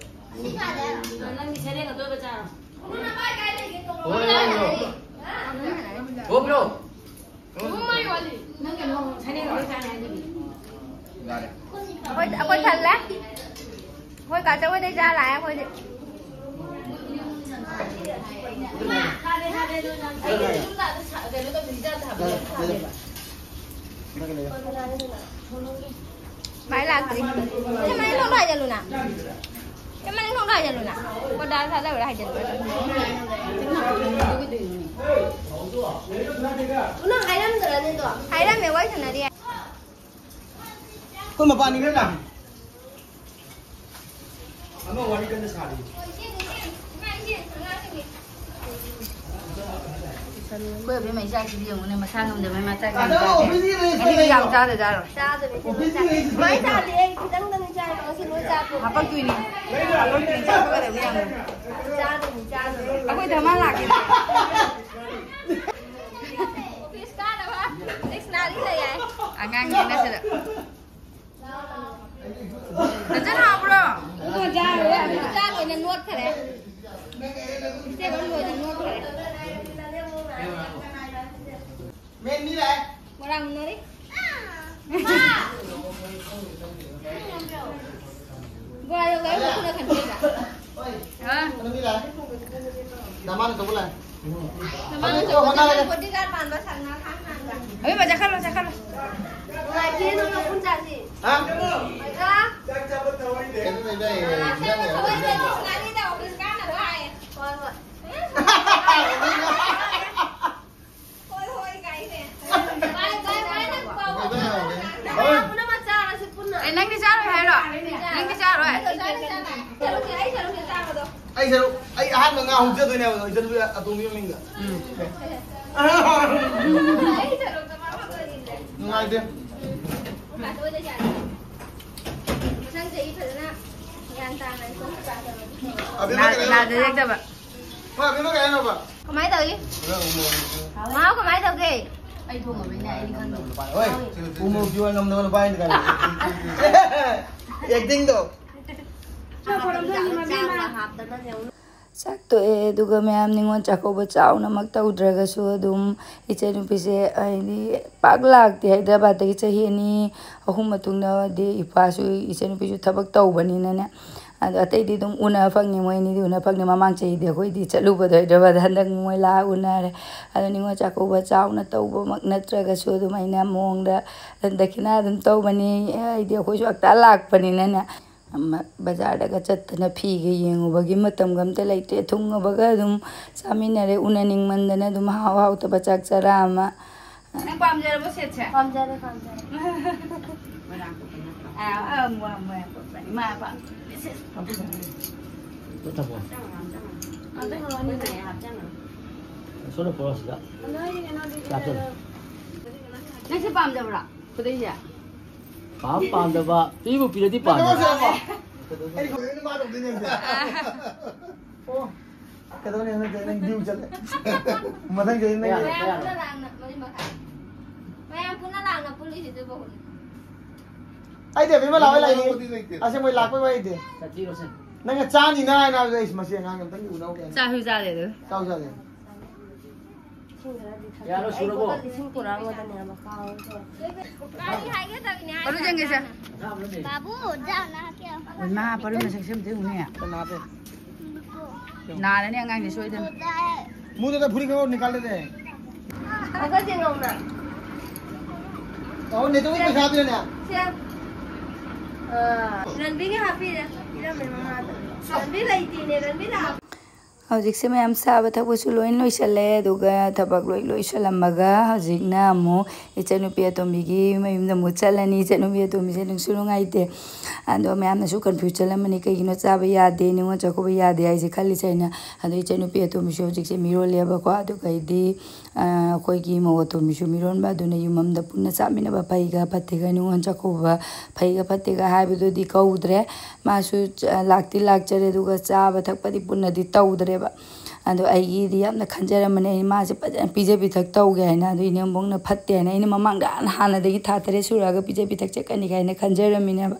ꯅꯪꯗꯤ ꯁꯔꯦꯡ ꯑꯇꯣꯏꯕ ꯆꯥꯔꯣ꯫ ꯍꯣ, ꯕ꯭ꯔꯣ꯫ ꯅꯪ ꯀꯩꯅꯣ ꯁꯔꯦꯡ ꯑꯇꯣꯏꯕ ꯆꯥꯅꯤ ꯍꯥꯏꯗꯨꯗꯤ꯫ ꯑꯩꯈꯣꯏ, ꯑꯩꯈꯣꯏ ꯊꯜꯂꯦ꯫ ꯑꯩꯈꯣꯏ ꯀꯥ ꯆꯧꯕꯗꯩ ꯆꯥ ꯂꯥꯛꯑꯦ ꯑꯩꯈꯣꯏꯗꯤ꯫ ꯃꯥꯏ ꯂꯥꯛꯇ꯭ꯔꯤ꯫ ꯁꯤ ꯃꯅꯤꯡ ꯊꯣꯡꯗꯣ ꯍꯥꯏꯖꯜꯂꯨꯅ꯫ ꯁꯤ ꯃꯅꯤꯡ ꯊꯣꯡꯗꯣ ꯍꯥꯏꯖꯜꯂꯨꯅ꯫ ꯀꯣꯗꯥ ꯊꯥꯗꯕ꯭ꯔꯥ ꯍꯥꯏꯖꯜꯂꯨ꯫ ꯅꯪ ꯍꯥꯏꯔꯝꯗ꯭ꯔꯅꯦꯗꯣ? ꯍꯥꯏꯔꯝꯃꯦ, ꯋꯥꯔꯤ ꯁꯥꯟꯅꯔꯤ꯫ ꯑꯩꯈꯣꯏ ꯃꯄꯥꯟꯅꯤ ꯈꯔ ꯂꯥꯛꯑꯦ꯫ ꯑꯃ ꯋꯥꯔꯤ ꯀꯟꯅ ꯁꯥꯔꯤ꯫ ꯑꯩꯈꯣꯏ ꯑꯕꯦꯝꯃ ꯏꯆꯥꯁꯤꯗꯤ ꯌꯦꯡꯉꯨꯅꯦ, ꯃꯁꯥ ꯉꯝꯗꯕꯩ ꯃꯥ ꯆꯥꯛ ꯌꯥꯝ ꯆꯥꯗꯦ꯫ ꯉꯁꯤꯗꯤ ꯌꯥꯝ ꯆꯥꯗꯖꯥꯠꯔꯣ? ꯆꯥꯗꯕꯅꯤ꯫ ꯂꯣꯏ ꯆꯥꯗꯦ, ꯑꯩ ꯈꯤꯇꯪꯗꯪ ꯆꯥꯏꯕ, ꯉꯁꯤ ꯂꯣꯏ ꯆꯥꯗꯦ꯫ ꯍꯥꯄꯛꯇꯣꯏꯅꯤ꯫ ꯍꯥꯄꯛꯇꯣꯏꯅꯤ, ꯆꯥꯊꯣꯛꯀꯗꯕꯅꯤ ꯌꯥꯝꯅ꯫ ꯆꯥꯗꯕꯅꯤ, ꯆꯥꯗꯕꯅꯤ꯫ ꯑꯩꯈꯣꯏ ꯙꯃꯥ ꯂꯥꯛꯀꯦ꯫ ꯑꯣꯐꯤꯁ ꯀꯥꯅꯕ ꯗꯤꯛꯁꯅꯥꯔꯤ ꯂꯩ ꯍꯥꯏ꯫ ꯑꯉꯥꯡꯅꯦ ꯅꯠꯇ꯭ꯔ꯫ ꯗꯖꯟ ꯍꯥꯎꯕ꯭ꯔꯣ? ꯅꯣꯛꯈ꯭ꯔꯦ꯫ ꯏꯆꯦ ꯂꯣꯏ ꯂꯣꯏꯅ ꯅꯣꯛꯈ꯭ꯔꯦ꯫ ꯃꯦꯟ ꯃꯤ ꯂꯥꯛꯑꯦ꯫ ꯃꯣꯏꯔꯥꯡ ꯃꯨꯟꯅꯔꯤ꯫ ꯒꯣꯔꯥꯗ ꯂꯣꯏ ꯃꯈꯨꯠꯅ ꯈꯟꯕꯤꯕ꯫ ꯍꯥ? ꯀꯩꯅꯣ ꯃꯤ ꯂꯥꯛꯑꯦ꯫ ꯅꯃꯥꯅ ꯇꯧꯕ ꯂꯥꯛꯑꯦ꯫ ꯅꯃꯥꯅ ꯑꯗꯨ ꯇꯧꯕ ꯍꯣꯠꯅꯔꯒꯦ꯫ ꯕꯣꯗꯤꯒꯥꯔꯗ ꯃꯥꯟꯕ ꯁꯪꯉ ꯈꯥꯡ ꯈꯥꯡ ꯈꯥꯡ꯫ ꯑꯕꯦꯝꯃ, ꯆꯠꯈ꯭ꯔꯣ, ꯆꯠꯈ꯭ꯔꯣ꯫ ꯅꯨꯡꯉꯥꯏꯇꯦ, ꯅꯣꯏ ꯃꯄꯨꯟ ꯆꯥꯁꯤ꯫ ꯍꯥ? ꯀꯩꯅꯣ ꯂꯩꯕ, ꯑꯦ, ꯏꯟꯖꯥꯡ ꯂꯩꯕ꯫ ꯑꯦ, ꯅꯪꯗꯤ ꯆꯥꯔꯣꯏ ꯍꯥꯏꯔꯣ? ꯅꯪꯗꯤ ꯆꯥꯔꯣꯏ? ꯑꯩ ꯁꯔꯨꯛ, ꯑꯩ ꯑꯍꯥꯟꯕ ꯉꯥ ꯍꯧꯖꯗꯣꯏꯅꯦꯕ, ꯏꯆꯟꯅꯨꯄꯤ ꯑꯇꯣꯝꯕꯤ ꯃꯃꯤꯡꯗ꯫ ꯎꯝ꯫ ꯅꯨꯡꯉꯥꯏꯇꯦ꯫ ꯃꯊꯪ ꯆꯍꯤ ꯐꯖꯅ ꯒ꯭ꯌꯥꯟ ꯇꯥꯅ ꯁ꯭ꯀꯨꯜ ꯀꯥꯖꯔꯣ꯫ ꯑꯕꯦꯝꯃ ꯀꯩ ꯍꯥꯏꯅꯣ? ꯅꯥꯗ ꯌꯦꯛꯇꯕ꯫ ꯍꯣꯏ, ꯑꯕꯦꯝꯃ ꯀꯩ ꯍꯥꯏꯅꯣꯕ? ꯀꯃꯥꯏꯅ ꯇꯧꯏ? ꯃꯥ ꯀꯃꯥꯏꯅ ꯇꯧꯒꯦ? ꯑꯩ ꯊꯣꯡꯉꯕꯅꯤꯅ ꯑꯩꯗꯤ ꯈꯪꯗꯦ꯫ ꯍꯣꯏ, ꯎꯃꯣꯔꯣꯛ ꯌꯣꯟ ꯉꯝꯗꯕ ꯅꯨꯄꯥ ꯑꯩꯅ ꯀꯥꯏ꯫ ꯑꯦꯛꯇꯤꯡꯗꯣ꯫ ꯆꯥꯛ ꯇꯣꯛꯑꯦ, ꯑꯗꯨꯒ ꯃꯌꯥꯝ ꯅꯤꯉꯣꯜ ꯆꯥꯛꯀꯧꯕ ꯆꯥꯎꯅꯃꯛ ꯇꯧꯗ꯭ꯔꯒꯁꯨ ꯑꯗꯨꯝ ꯏꯆꯟꯅꯨꯄꯤꯁꯦ ꯍꯥꯏꯗꯤ ꯄꯥꯛ ꯂꯥꯛꯇꯦ ꯍꯥꯏꯗ꯭ꯔꯕꯥꯠꯇꯒꯤ꯫ ꯆꯍꯤ ꯑꯅꯤ ꯑꯍꯨꯝ ꯃꯇꯨꯡꯗꯗꯤ ꯏꯄꯥꯁꯨ, ꯏꯆꯟꯅꯨꯄꯤꯁꯨ ꯊꯕꯛ ꯇꯧꯕꯅꯤꯅꯅꯦ꯫ ꯑꯗꯣ ꯑꯇꯩꯗꯤ ꯑꯗꯨꯝ ꯎꯅ ꯐꯪꯉꯤ, ꯃꯣꯏ ꯑꯅꯤꯗꯤ ꯎꯅ ꯐꯪꯉꯤ꯫ ꯃꯃꯥꯡ ꯆꯍꯤꯗꯤ ꯑꯩꯈꯣꯏꯗꯤ ꯆꯠꯂꯨꯕꯗꯣ ꯍꯥꯏꯗ꯭ꯔꯕꯥꯠꯇ, ꯍꯟꯗꯛ ꯃꯣꯏ ꯂꯥꯛꯑ ꯎꯅꯔꯦ꯫ ꯑꯗꯣ ꯅꯤꯉꯣꯜ ꯆꯥꯛꯀꯧꯕ ꯆꯥꯎꯅ ꯇꯧꯕꯃꯛ ꯅꯠꯇ꯭ꯔꯒꯁꯨ ꯑꯗꯨꯃꯥꯏꯅ ꯃꯑꯣꯡꯗ ꯗꯈꯤꯅꯥ ꯑꯗꯨꯝ ꯇꯧꯕꯅꯤ꯫ ꯍꯥꯏꯗꯤ ꯑꯩꯈꯣꯏꯁꯨ ꯍꯞꯇꯥ ꯂꯥꯛꯄꯅꯤꯅꯅꯦ꯫ ꯑꯃ ꯕꯖꯥꯔꯗꯒ ꯆꯠꯇꯅ ꯐꯤꯒ ꯌꯦꯡꯉꯨꯕꯒꯤ ꯃꯇꯝꯒ ꯑꯝꯇ ꯂꯩꯇꯦ꯫ ꯊꯨꯡꯉꯕꯒ ꯑꯗꯨꯝ ꯆꯥꯃꯤꯟꯅꯔꯦ꯫ ꯎꯅꯅꯤꯡꯃꯟꯗꯅ ꯑꯗꯨꯝ ꯍꯥꯎ ꯍꯥꯎꯇꯕ ꯆꯥꯛ ꯆꯔꯥ ꯑꯃ꯫ ꯅꯪ ꯄꯥꯝꯖꯔꯕꯣ ꯁꯦꯠꯁꯦ? ꯄꯥꯝꯖꯔꯦ, ꯄꯥꯝꯖꯔꯦ꯫ ꯑꯥ, ꯑꯥ, ꯃꯣꯏ, ꯃꯣꯏ, ꯏꯃꯥ ꯏꯄꯥ꯫ ꯂꯣꯏ ꯊꯝꯃꯣ꯫ ꯑꯝꯇ ꯍꯪꯉꯛꯑꯣꯅꯦ꯫ ꯁꯣꯝꯗ ꯄꯨꯔꯛꯑꯣ ꯁꯤꯗ꯫ ꯅꯪ ꯁꯤ ꯄꯥꯝꯖꯕ꯭ꯔꯣ? ꯈꯨꯗꯩꯁꯦ? ꯄꯥꯝ ꯄꯥꯝꯗꯕ, ꯄꯤꯕꯨ ꯄꯤꯔꯗꯤ ꯄꯥꯝꯃꯦ꯫ ꯑꯩ ꯈꯪꯗꯦ, ꯃꯥ ꯇꯧꯗꯣꯏꯅꯦ꯫ ꯑꯣ, ꯀꯩꯗꯧꯅꯤ? ꯍꯟꯗꯛ ꯅꯪ due ꯆꯠꯂꯦ꯫ ꯃꯊꯪ ꯆꯍꯤ ꯅꯪ ꯃꯌꯥꯝ ꯄꯨꯟꯅ ꯂꯥꯡꯅ ꯃꯔꯤ ꯃꯈꯥ꯫ ꯃꯌꯥꯝ ꯄꯨꯟꯅ ꯂꯥꯡꯅ ꯄꯨꯜꯂꯤꯁꯤꯗꯕꯨ꯫ ꯑꯩꯗꯤ ꯑꯕꯦꯝꯃ ꯂꯥꯛꯑꯣꯏ ꯂꯥꯛꯏꯅꯦ꯫ ꯑꯁꯦꯡꯕꯩ ꯂꯥꯛꯄꯩ ꯋꯥꯔꯤꯗꯤ꯫ ꯆꯠꯊꯤꯔꯣꯁꯦ꯫ ꯅꯪꯅ ꯆꯥꯅꯤꯅ ꯍꯥꯏꯅ ꯍꯥꯏꯕꯗ ꯑꯩꯁ ꯃꯁꯤ ꯑꯉꯥꯡ ꯑꯝꯇꯪꯗꯤ ꯎꯅꯧꯒꯦ꯫ ꯆꯥꯁꯨ ꯆꯥꯗꯦ ꯑꯗꯨ꯫ ꯆꯥꯎ ꯆꯥꯗꯦ꯫ ꯌꯥꯔꯣ, ꯁꯨꯔꯕꯣ? ꯂꯤꯁꯤꯡ ꯀꯨꯟ ꯍꯥꯡꯕꯗꯅꯦ ꯃꯈꯥ ꯀꯔꯤ ꯍꯥꯏꯒꯦ ꯇꯧꯔꯤꯅꯦ ꯍꯥꯏꯁꯦ? ꯄꯔꯨ ꯆꯪꯒꯦꯁꯦ꯫ ꯕꯥꯕꯨ, ꯖꯥ ꯅꯥ ꯀꯌꯥ? ꯏꯃꯥ, ꯄꯔꯨ ꯃꯁꯛꯁꯦ ꯑꯝꯇ ꯌꯦꯡꯉꯨꯅꯦ꯫ ꯀꯅꯥꯗꯦ? ꯅꯥꯔꯅꯤ ꯑꯉꯥꯡꯁꯦ ꯁꯣꯏꯗꯅ꯫ ꯃꯨꯗꯨꯗ ꯐꯨꯔꯤꯠ ꯈꯪꯍꯧ ꯅꯤꯀꯥꯜꯂꯦꯅꯦ꯫ ꯍꯧꯒꯠꯁꯦ ꯉꯧꯅ꯫ ꯑꯣ, ꯅꯦꯇꯣꯒꯤ ꯄꯩꯁꯥ ꯄꯤꯔꯅꯦ꯫ ꯁꯦ꯫ ꯑ, ꯔꯟꯕꯤꯒꯤ ꯍꯥꯞꯄꯤꯔꯦ꯫ ꯄꯤꯔꯝꯃꯦ ꯃꯃꯥꯗ꯫ ꯔꯟꯕꯤ ꯂꯩꯇꯦꯅꯦ, ꯔꯟꯕꯤ ꯂꯥꯛ-꯫ ꯍꯧꯖꯤꯛꯁꯦ ꯃꯌꯥꯝ ꯆꯥꯕ ꯊꯛꯄꯁꯨ ꯂꯣꯏ ꯂꯣꯏꯁꯜꯂꯦ, ꯑꯗꯨꯒ ꯊꯕꯛ ꯂꯣꯏ ꯂꯣꯏꯁꯜꯂꯝꯃꯒ ꯍꯧꯖꯤꯛꯅ ꯑꯃꯨꯛ ꯏꯆꯟꯅꯨꯄꯤ ꯑꯇꯣꯝꯕꯤꯒꯤ ꯃꯌꯨꯝꯗ ꯑꯃꯨꯛ ꯆꯠꯂꯅꯤ꯫ ꯏꯆꯟꯅꯨꯄꯤ ꯑꯇꯣꯝꯕꯤꯁꯦ ꯅꯨꯡꯁꯨ ꯅꯨꯡꯉꯥꯏꯇꯦ, ꯑꯗꯣ ꯃꯌꯥꯝꯅꯁꯨ ꯀꯟꯐ꯭ꯌꯨꯁ ꯆꯠꯂꯝꯃꯅꯤ, "ꯀꯩꯒꯤꯅꯣ ꯆꯥꯕ ꯌꯥꯗꯦ, ꯅꯤꯉꯣꯜ ꯆꯥꯛꯀꯧꯕ ꯌꯥꯗꯦ ꯍꯥꯏꯁꯦ?" ꯈꯜꯂꯤꯁꯦ ꯑꯩꯅ꯫ ꯑꯗꯣ ꯏꯆꯟꯅꯨꯄꯤ ꯑꯇꯣꯝꯕꯤꯁꯨ ꯍꯧꯖꯤꯛꯁꯦ ꯃꯤꯔꯣꯜꯂꯦꯕꯀꯣ, ꯑꯗꯨꯒꯩꯗꯤ ꯑꯩꯈꯣꯏꯒꯤ ꯃꯧ ꯑꯇꯣꯝꯕꯤꯁꯨ ꯃꯤꯔꯣꯟꯕ, ꯑꯗꯨꯅ ꯌꯨꯝ ꯑꯃꯗ ꯄꯨꯟꯅ ꯆꯥꯃꯤꯟꯅꯕ ꯐꯩꯒ ꯐꯠꯇꯦꯒ, ꯅꯤꯉꯣꯜ ꯆꯥꯛꯀꯧꯕ ꯐꯩꯒ ꯐꯠꯇꯦꯒ ꯍꯥꯏꯕꯗꯨꯗꯤ ꯀꯧꯗ꯭ꯔꯦ꯫ ꯃꯥꯁꯨ ꯆ-, ꯂꯥꯛꯇꯤ ꯂꯥꯛꯆꯔꯦ, ꯑꯗꯨꯒ ꯆꯥꯕ ꯊꯛꯄꯗꯤ ꯄꯨꯟꯅꯗꯤ ꯇꯧꯗ꯭ꯔꯦꯕ꯫ ꯑꯗꯣ ꯑꯩꯒꯤꯗꯤ ꯌꯥꯝꯅ ꯈꯟꯖꯔꯝꯕꯅꯦ, ꯑꯩ ꯃꯥꯁꯦ ꯐꯖꯅ ꯄꯤꯖ ꯄꯤꯊꯛ ꯇꯧꯒꯦ ꯍꯥꯏꯅ꯫ ꯑꯗꯣ ꯏꯅꯦꯝꯕꯣꯛꯅ ꯐꯠꯇꯦ ꯍꯥꯏꯅ, ꯑꯩꯅ ꯃꯃꯥꯡꯗ ꯍꯥꯟꯅ, ꯍꯥꯟꯅꯗꯒꯤ ꯊꯥ ꯇꯔꯦꯠ ꯁꯨꯔꯛꯑꯒ ꯄꯤꯖ ꯄꯤꯊꯛ ꯆꯠꯀꯅꯤ ꯀꯥꯏꯅ ꯈꯟꯖꯔꯝꯃꯤꯅꯦꯕ꯫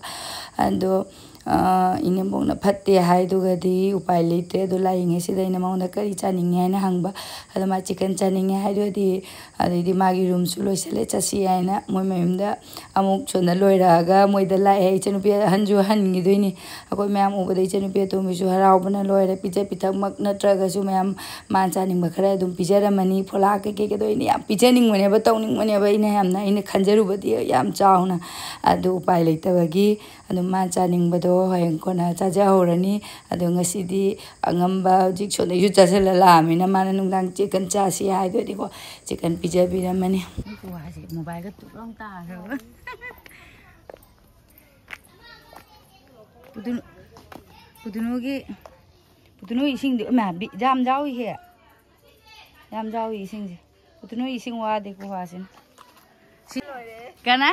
ꯑꯗꯣ ꯑ, ꯏꯅꯦꯝꯕꯣꯛꯅ ꯐꯠꯇꯦ ꯍꯥꯏꯗꯨꯒꯗꯤ ꯎꯄꯥꯏ ꯂꯩꯇ꯭ꯔꯦ꯫ ꯑꯗꯣ ꯂꯥꯛꯏꯉꯩꯁꯤꯗ ꯑꯩꯅ ꯃꯉꯣꯟꯗ ꯀꯔꯤ ꯆꯥꯅꯤꯡꯉꯤ ꯍꯥꯏꯅ ꯍꯪꯕ꯫ ꯑꯗꯣ ꯃꯥ ꯆꯤꯛꯀꯟ ꯆꯥꯅꯤꯡꯉꯦ ꯍꯥꯏꯗꯨꯒꯗꯤ, ꯑꯗꯩꯗꯤ ꯃꯥꯒꯤ ꯔꯨꯝꯁꯨ ꯂꯣꯏꯁꯤꯜꯂꯦ, ꯆꯠꯁꯤ ꯍꯥꯏꯅ ꯃꯣꯏ ꯃꯌꯨꯝꯗ ꯑꯃꯨꯛ ꯁꯣꯝꯗ ꯂꯣꯏꯔꯛꯑꯒ ꯃꯣꯏꯗ ꯂꯥꯛꯑꯦ꯫ ꯏꯆꯟꯅꯨꯄꯤ ꯑꯍꯟꯁꯨ ꯍꯟꯈꯤꯗꯣꯏꯅꯤ꯫ ꯑꯩꯈꯣꯏ ꯃꯌꯥꯝ ꯎꯕꯗ ꯏꯆꯟꯅꯨꯄꯤ ꯑꯇꯣꯝꯕꯤꯁꯨ ꯍꯔꯥꯎꯕꯅ ꯂꯣꯏꯔꯦ꯫ ꯄꯤꯖ ꯄꯤꯊꯛꯃꯛ ꯅꯠꯇ꯭ꯔꯒꯁꯨ ꯃꯌꯥꯝ ꯃꯥꯅ ꯆꯥꯅꯤꯡꯕ ꯈꯔ ꯑꯗꯨꯝ ꯄꯤꯖꯔꯝꯃꯅꯤ꯫ ꯐꯣꯂꯥ ꯀꯩꯀꯩꯒꯗꯣ ꯑꯩꯅ ꯌꯥꯝ ꯄꯤꯖꯅꯤꯡꯕꯅꯦꯕ, ꯇꯧꯅꯤꯡꯕꯅꯦꯕ꯫ ꯑꯩꯅ ꯌꯥꯝꯅ, ꯑꯩꯅ ꯈꯟꯖꯔꯨꯕꯗꯤ ꯌꯥꯝ ꯆꯥꯎꯅ꯫ ꯑꯗꯨ ꯎꯄꯥꯏ ꯂꯩꯇꯕꯒꯤ ꯑꯗꯨꯝ ꯃꯥ ꯆꯥꯅꯤꯡꯕꯗꯣ ꯍꯌꯦꯡ ꯀꯣꯟꯅ ꯆꯥꯖꯍꯧꯔꯅꯤ꯫ ꯑꯗꯣ ꯉꯁꯤꯗꯤ ꯑꯉꯝꯕ ꯍꯧꯖꯤꯛ ꯁꯣꯝꯗꯩꯁꯨ ꯆꯥꯁꯤꯜꯂ ꯂꯥꯛꯑꯃꯤꯅ ꯃꯥꯅ ꯅꯨꯡꯗꯥꯡ ꯆꯤꯛꯀꯟ ꯆꯥꯁꯤ ꯍꯥꯏꯗꯨꯗꯤꯀꯣ, ꯆꯤꯛꯀꯟ ꯄꯤꯖꯕꯤꯔꯝꯃꯅꯤ꯫ ꯃꯣꯕꯥꯏꯜꯒ ꯇꯨꯛ ꯂꯥꯎ ꯇꯥꯈ꯭ꯔꯕ꯫ ꯄꯨꯗꯨꯅꯨ-, ꯄꯨꯗꯨꯅꯨꯒꯤ, ꯄꯨꯗꯨꯅꯨ ꯏꯁꯤꯡꯗꯤ, ꯏꯃꯥ, ꯕꯤ-, ꯌꯥꯝ ꯌꯥꯎꯏꯍꯦ꯫ ꯌꯥꯝ ꯌꯥꯎꯏ ꯏꯁꯤꯡꯁꯦ꯫ ꯄꯨꯗꯨꯅꯨ ꯏꯁꯤꯡ ꯋꯥꯗꯦ ꯈꯨꯋꯥꯁꯤꯅ꯫ ꯁꯤ-, ꯀꯅꯥ?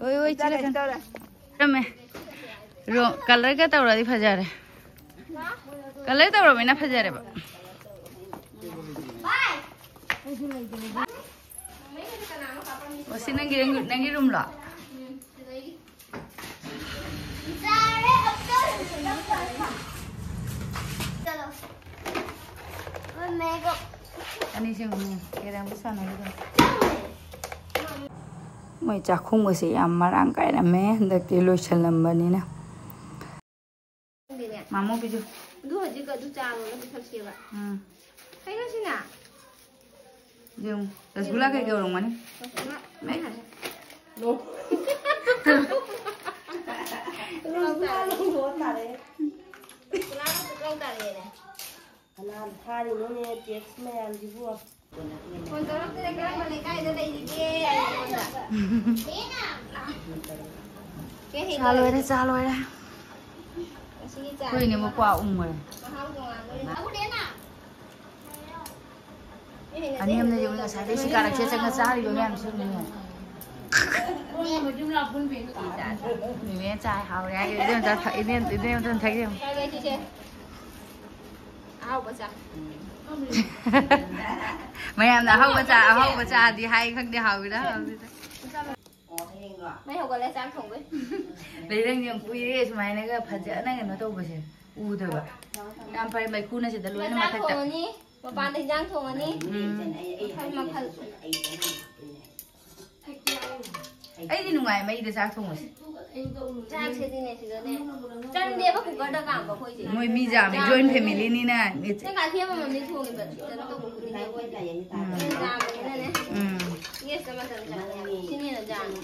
ꯍꯣꯏ, ꯍꯣꯏ, ꯆꯠꯂꯦ, ꯆꯠꯂꯦ꯫ ꯔꯝꯃꯦ꯫ ꯔꯣ-, ꯀꯂꯔꯒ ꯇꯧꯔꯗꯤ ꯐꯖꯔꯦ꯫ ꯀꯂꯔ ꯇꯧꯔꯕꯅꯤꯅ ꯐꯖꯔꯦꯕ꯫ ꯑꯣ, ꯁꯤ ꯅꯪꯒꯤ, ꯅꯪꯒꯤ ꯔꯨꯝꯂꯣ? ꯑꯅꯤꯁꯦ ꯌꯦꯡꯉꯨꯅꯦ, ꯀꯦꯔꯝꯕꯨ ꯁꯥꯟꯅꯔꯤꯕ꯫ ꯃꯣꯏ ꯆꯥꯛꯈꯨꯝꯒꯁꯦ ꯌꯥꯝ ꯃꯔꯥꯡ ꯀꯥꯏꯔꯝꯃꯦ ꯍꯟꯗꯛꯇꯤ ꯂꯣꯏꯁꯜꯂꯝꯕꯅꯤꯅ꯫ ꯈꯪꯗꯦꯅꯦ꯫ ꯃꯥꯃꯣ ꯄꯤꯖꯧ꯫ ꯑꯗꯨ ꯍꯧꯖꯤꯛ ꯑꯗꯨ ꯆꯥ ꯂꯣꯜꯂ ꯄꯤꯊꯛꯁꯦꯕ꯫ ꯎꯝ꯫ ꯀꯩꯅꯣ ꯁꯤꯅ? ꯌꯦꯡꯉꯨ, ꯔꯁꯒꯨꯂꯥ ꯀꯩꯀꯩ ꯑꯣꯏꯔꯝꯒꯅꯤ? ꯔꯁꯒꯨꯂꯥ꯫ ꯂꯣ꯫ ꯔꯁꯒꯨꯂꯥ ꯂꯣ ꯇꯥꯔꯦ꯫ ꯔꯁꯒꯨꯂꯥ ꯂꯣ ꯇꯥꯔꯦꯅꯦ꯫ ꯀꯅꯥꯅ ꯊꯥꯔꯤꯅꯣꯅꯦ text ꯃꯌꯥꯝꯁꯤꯕꯨ? ꯐꯣꯟ ꯇꯧꯔꯛꯇ꯭ꯔꯦ, ꯀꯔꯝꯕ ꯂꯩꯀꯥꯏꯗ ꯂꯩꯔꯤꯒꯦ? ꯑꯩꯉꯣꯟꯗ꯫ ꯆꯥ ꯂꯣꯏꯔꯦ, ꯆꯥ ꯂꯣꯏꯔꯦ꯫ ꯉꯁꯤꯒꯤ ꯆꯥ ꯑꯩꯈꯣꯏꯅꯦ ꯃꯀ꯭ꯋꯥ ꯎꯪꯉꯨꯔꯦ꯫ ꯃꯍꯥꯎ ꯇꯣꯉꯥꯟꯕ ꯑꯣꯏꯅ꯫ ꯑꯅꯦꯝꯅ ꯌꯦꯡꯉꯨ, ꯉꯁꯥꯏꯗꯩ ꯁꯤ ꯀꯥꯔꯛꯁꯦ ꯆꯪꯉ ꯆꯥꯔꯤꯕ ꯃꯌꯥꯝꯁꯤ ꯌꯦꯡꯉꯨꯅꯦ꯫ ꯃꯤꯃꯤ ꯆꯥꯏ, ꯍꯥꯎꯔꯦ ꯍꯥꯏꯔꯦ꯫ ꯏꯅꯦꯝ ꯆꯥ ꯊꯛ-, ꯏꯅꯦꯝ, ꯏꯅꯦꯝ ꯑꯝꯇ ꯊꯛ ꯌꯦꯡꯉꯨ꯫ ꯀꯥꯏ ꯂꯩ ꯁꯤꯁꯦ? ꯑꯍꯥꯎꯕ ꯆꯥ꯫ ꯃꯌꯥꯝꯅ ꯑꯍꯥꯎꯕ ꯆꯥ, ꯑꯍꯥꯎꯕ ꯆꯥꯗꯤ ꯍꯥꯏ ꯈꯪꯗꯦ, ꯍꯥꯎꯋꯤꯔꯥ ꯍꯥꯎꯋꯤꯔꯥ꯫ ꯃꯩ ꯍꯧꯒꯠꯂꯦ, ꯆꯥꯛ ꯊꯣꯡꯕꯩ꯫ ꯂꯩꯔꯪ ꯌꯥꯝ ꯀꯨꯏꯔꯦ ꯁꯨꯃꯥꯏꯅꯒ ꯐꯖꯅ ꯀꯩꯅꯣ ꯇꯧꯕꯁꯦ ꯎꯗꯕ꯫ ꯌꯥꯝ ꯐꯔꯦ, ꯃꯩꯈꯨꯅ ꯁꯤꯗ ꯂꯣꯏꯅ ꯆꯥꯛ ꯃꯊꯛꯇ꯫ ꯊꯣꯡꯉꯅꯤ, ꯃꯄꯥꯟꯗ ꯍꯤꯟꯖꯥꯡ ꯊꯣꯡꯉꯅꯤ꯫ ꯎꯝ꯫ ꯃꯈꯜ ꯃꯈꯜ꯫ ꯑꯩꯗꯤ ꯅꯨꯡꯉꯥꯏ ꯃꯩꯗ ꯆꯥꯛ ꯊꯣꯡꯕꯁꯦ꯫ ꯆꯥꯛꯁꯤꯗꯤꯅꯦ ꯁꯤꯗꯅꯦ ꯆꯟꯗꯦꯕ ꯀꯨꯀꯔꯗ ꯀꯥꯝꯕ ꯑꯩꯈꯣꯏꯁꯦ꯫ ꯃꯣꯏ ꯃꯤ ꯌꯥꯝꯃꯦ, joint familyꯅꯤꯅ꯫ ꯅꯪ ꯀꯥꯊꯤ ꯑꯃꯃꯝꯗꯤ ꯊꯣꯡꯉꯦꯕ ꯀꯩꯅꯣ ꯇꯧꯕ ꯈꯨꯗꯤꯡꯒꯤ ꯑꯩꯈꯣꯏ꯫ ꯎꯝ꯫ ꯌꯥꯝꯕꯅꯤꯅꯅꯦ꯫ ꯎꯝ꯫ Gasꯇ ꯃꯇꯝ ꯆꯪꯉꯦꯕ꯫ ꯁꯤꯅ ꯍꯦꯟꯅ ꯌꯥꯝꯃꯤ꯫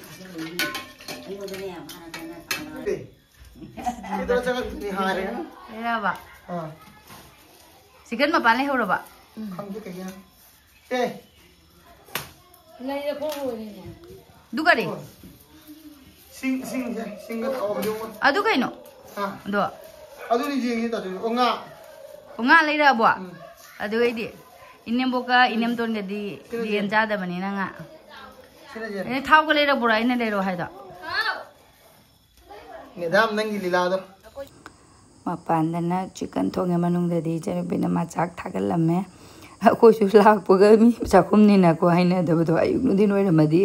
ꯁꯤꯗ ꯆꯪꯉꯛꯇꯣꯏꯅꯤ ꯍꯥꯏꯔꯦ꯫ ꯂꯩꯔꯕ? ꯑꯥ꯫ Chicken ꯃꯄꯥꯟ ꯂꯩꯍꯧꯔꯕ? ꯈꯪꯗꯦ ꯀꯩꯒꯤꯅꯣ꯫ ꯑꯦ꯫ ꯂꯩꯔ ꯀꯣꯛ ꯂꯣꯏꯔꯦꯅꯦ꯫ ꯑꯗꯨ ꯀꯔꯤ? ꯑꯣ꯫ ꯁꯤꯡ, ꯁꯤꯡꯁꯦ, ꯁꯤꯡꯒ ꯊꯥꯎ ꯍꯩꯖꯤꯜꯂꯣ꯫ ꯑꯗꯨ ꯀꯩꯅꯣ? ꯍꯥ? ꯑꯗꯣ꯫ ꯑꯗꯨꯗꯤ ꯌꯦꯡꯒꯦ ꯇꯧꯗꯣꯏꯅꯦ꯫ ꯑꯣ, ꯉꯥ꯫ ꯑꯣ, ꯉꯥ ꯂꯩꯔꯛꯑꯕꯣ? ꯎꯝ꯫ ꯑꯗꯨꯒꯩꯗꯤ ꯏꯅꯦꯝꯕꯣꯛꯀ ꯏꯅꯦꯝꯇꯣꯟꯒꯗꯤ ꯁꯤꯅ ꯌꯦꯟ ꯌꯦꯟ꯫ ꯆꯥꯗꯕꯅꯤꯅ ꯉꯥ꯫ ꯁꯤꯅ ꯌꯦꯟ꯫ ꯑꯦ, ꯊꯥꯎꯒ ꯂꯩꯔꯛꯄ꯭ꯔꯣ ꯑꯩꯅ ꯂꯩꯔꯛꯑꯣ ꯍꯥꯏꯗꯣ? Madam, ꯅꯪꯒꯤ ꯂꯤꯂꯥꯗꯣ꯫ ꯃꯄꯥꯟꯗꯅ chicken ꯊꯣꯡꯉꯦ, ꯃꯅꯨꯡꯗꯗꯤ ꯏꯆꯟꯅꯨꯄꯤꯅ ꯃꯥ ꯆꯥꯛ ꯊꯥꯒꯠꯂꯝꯃꯦ꯫ ꯑꯩꯈꯣꯏꯁꯨ ꯂꯥꯛꯄꯒ ꯃꯤ ꯆꯥꯛꯈꯨꯝꯅꯤꯅꯀꯣ ꯍꯩꯅꯗꯕꯗꯣ, ꯑꯌꯨꯛ ꯅꯨꯡꯊꯤꯟ ꯑꯣꯏꯔꯝꯃꯗꯤ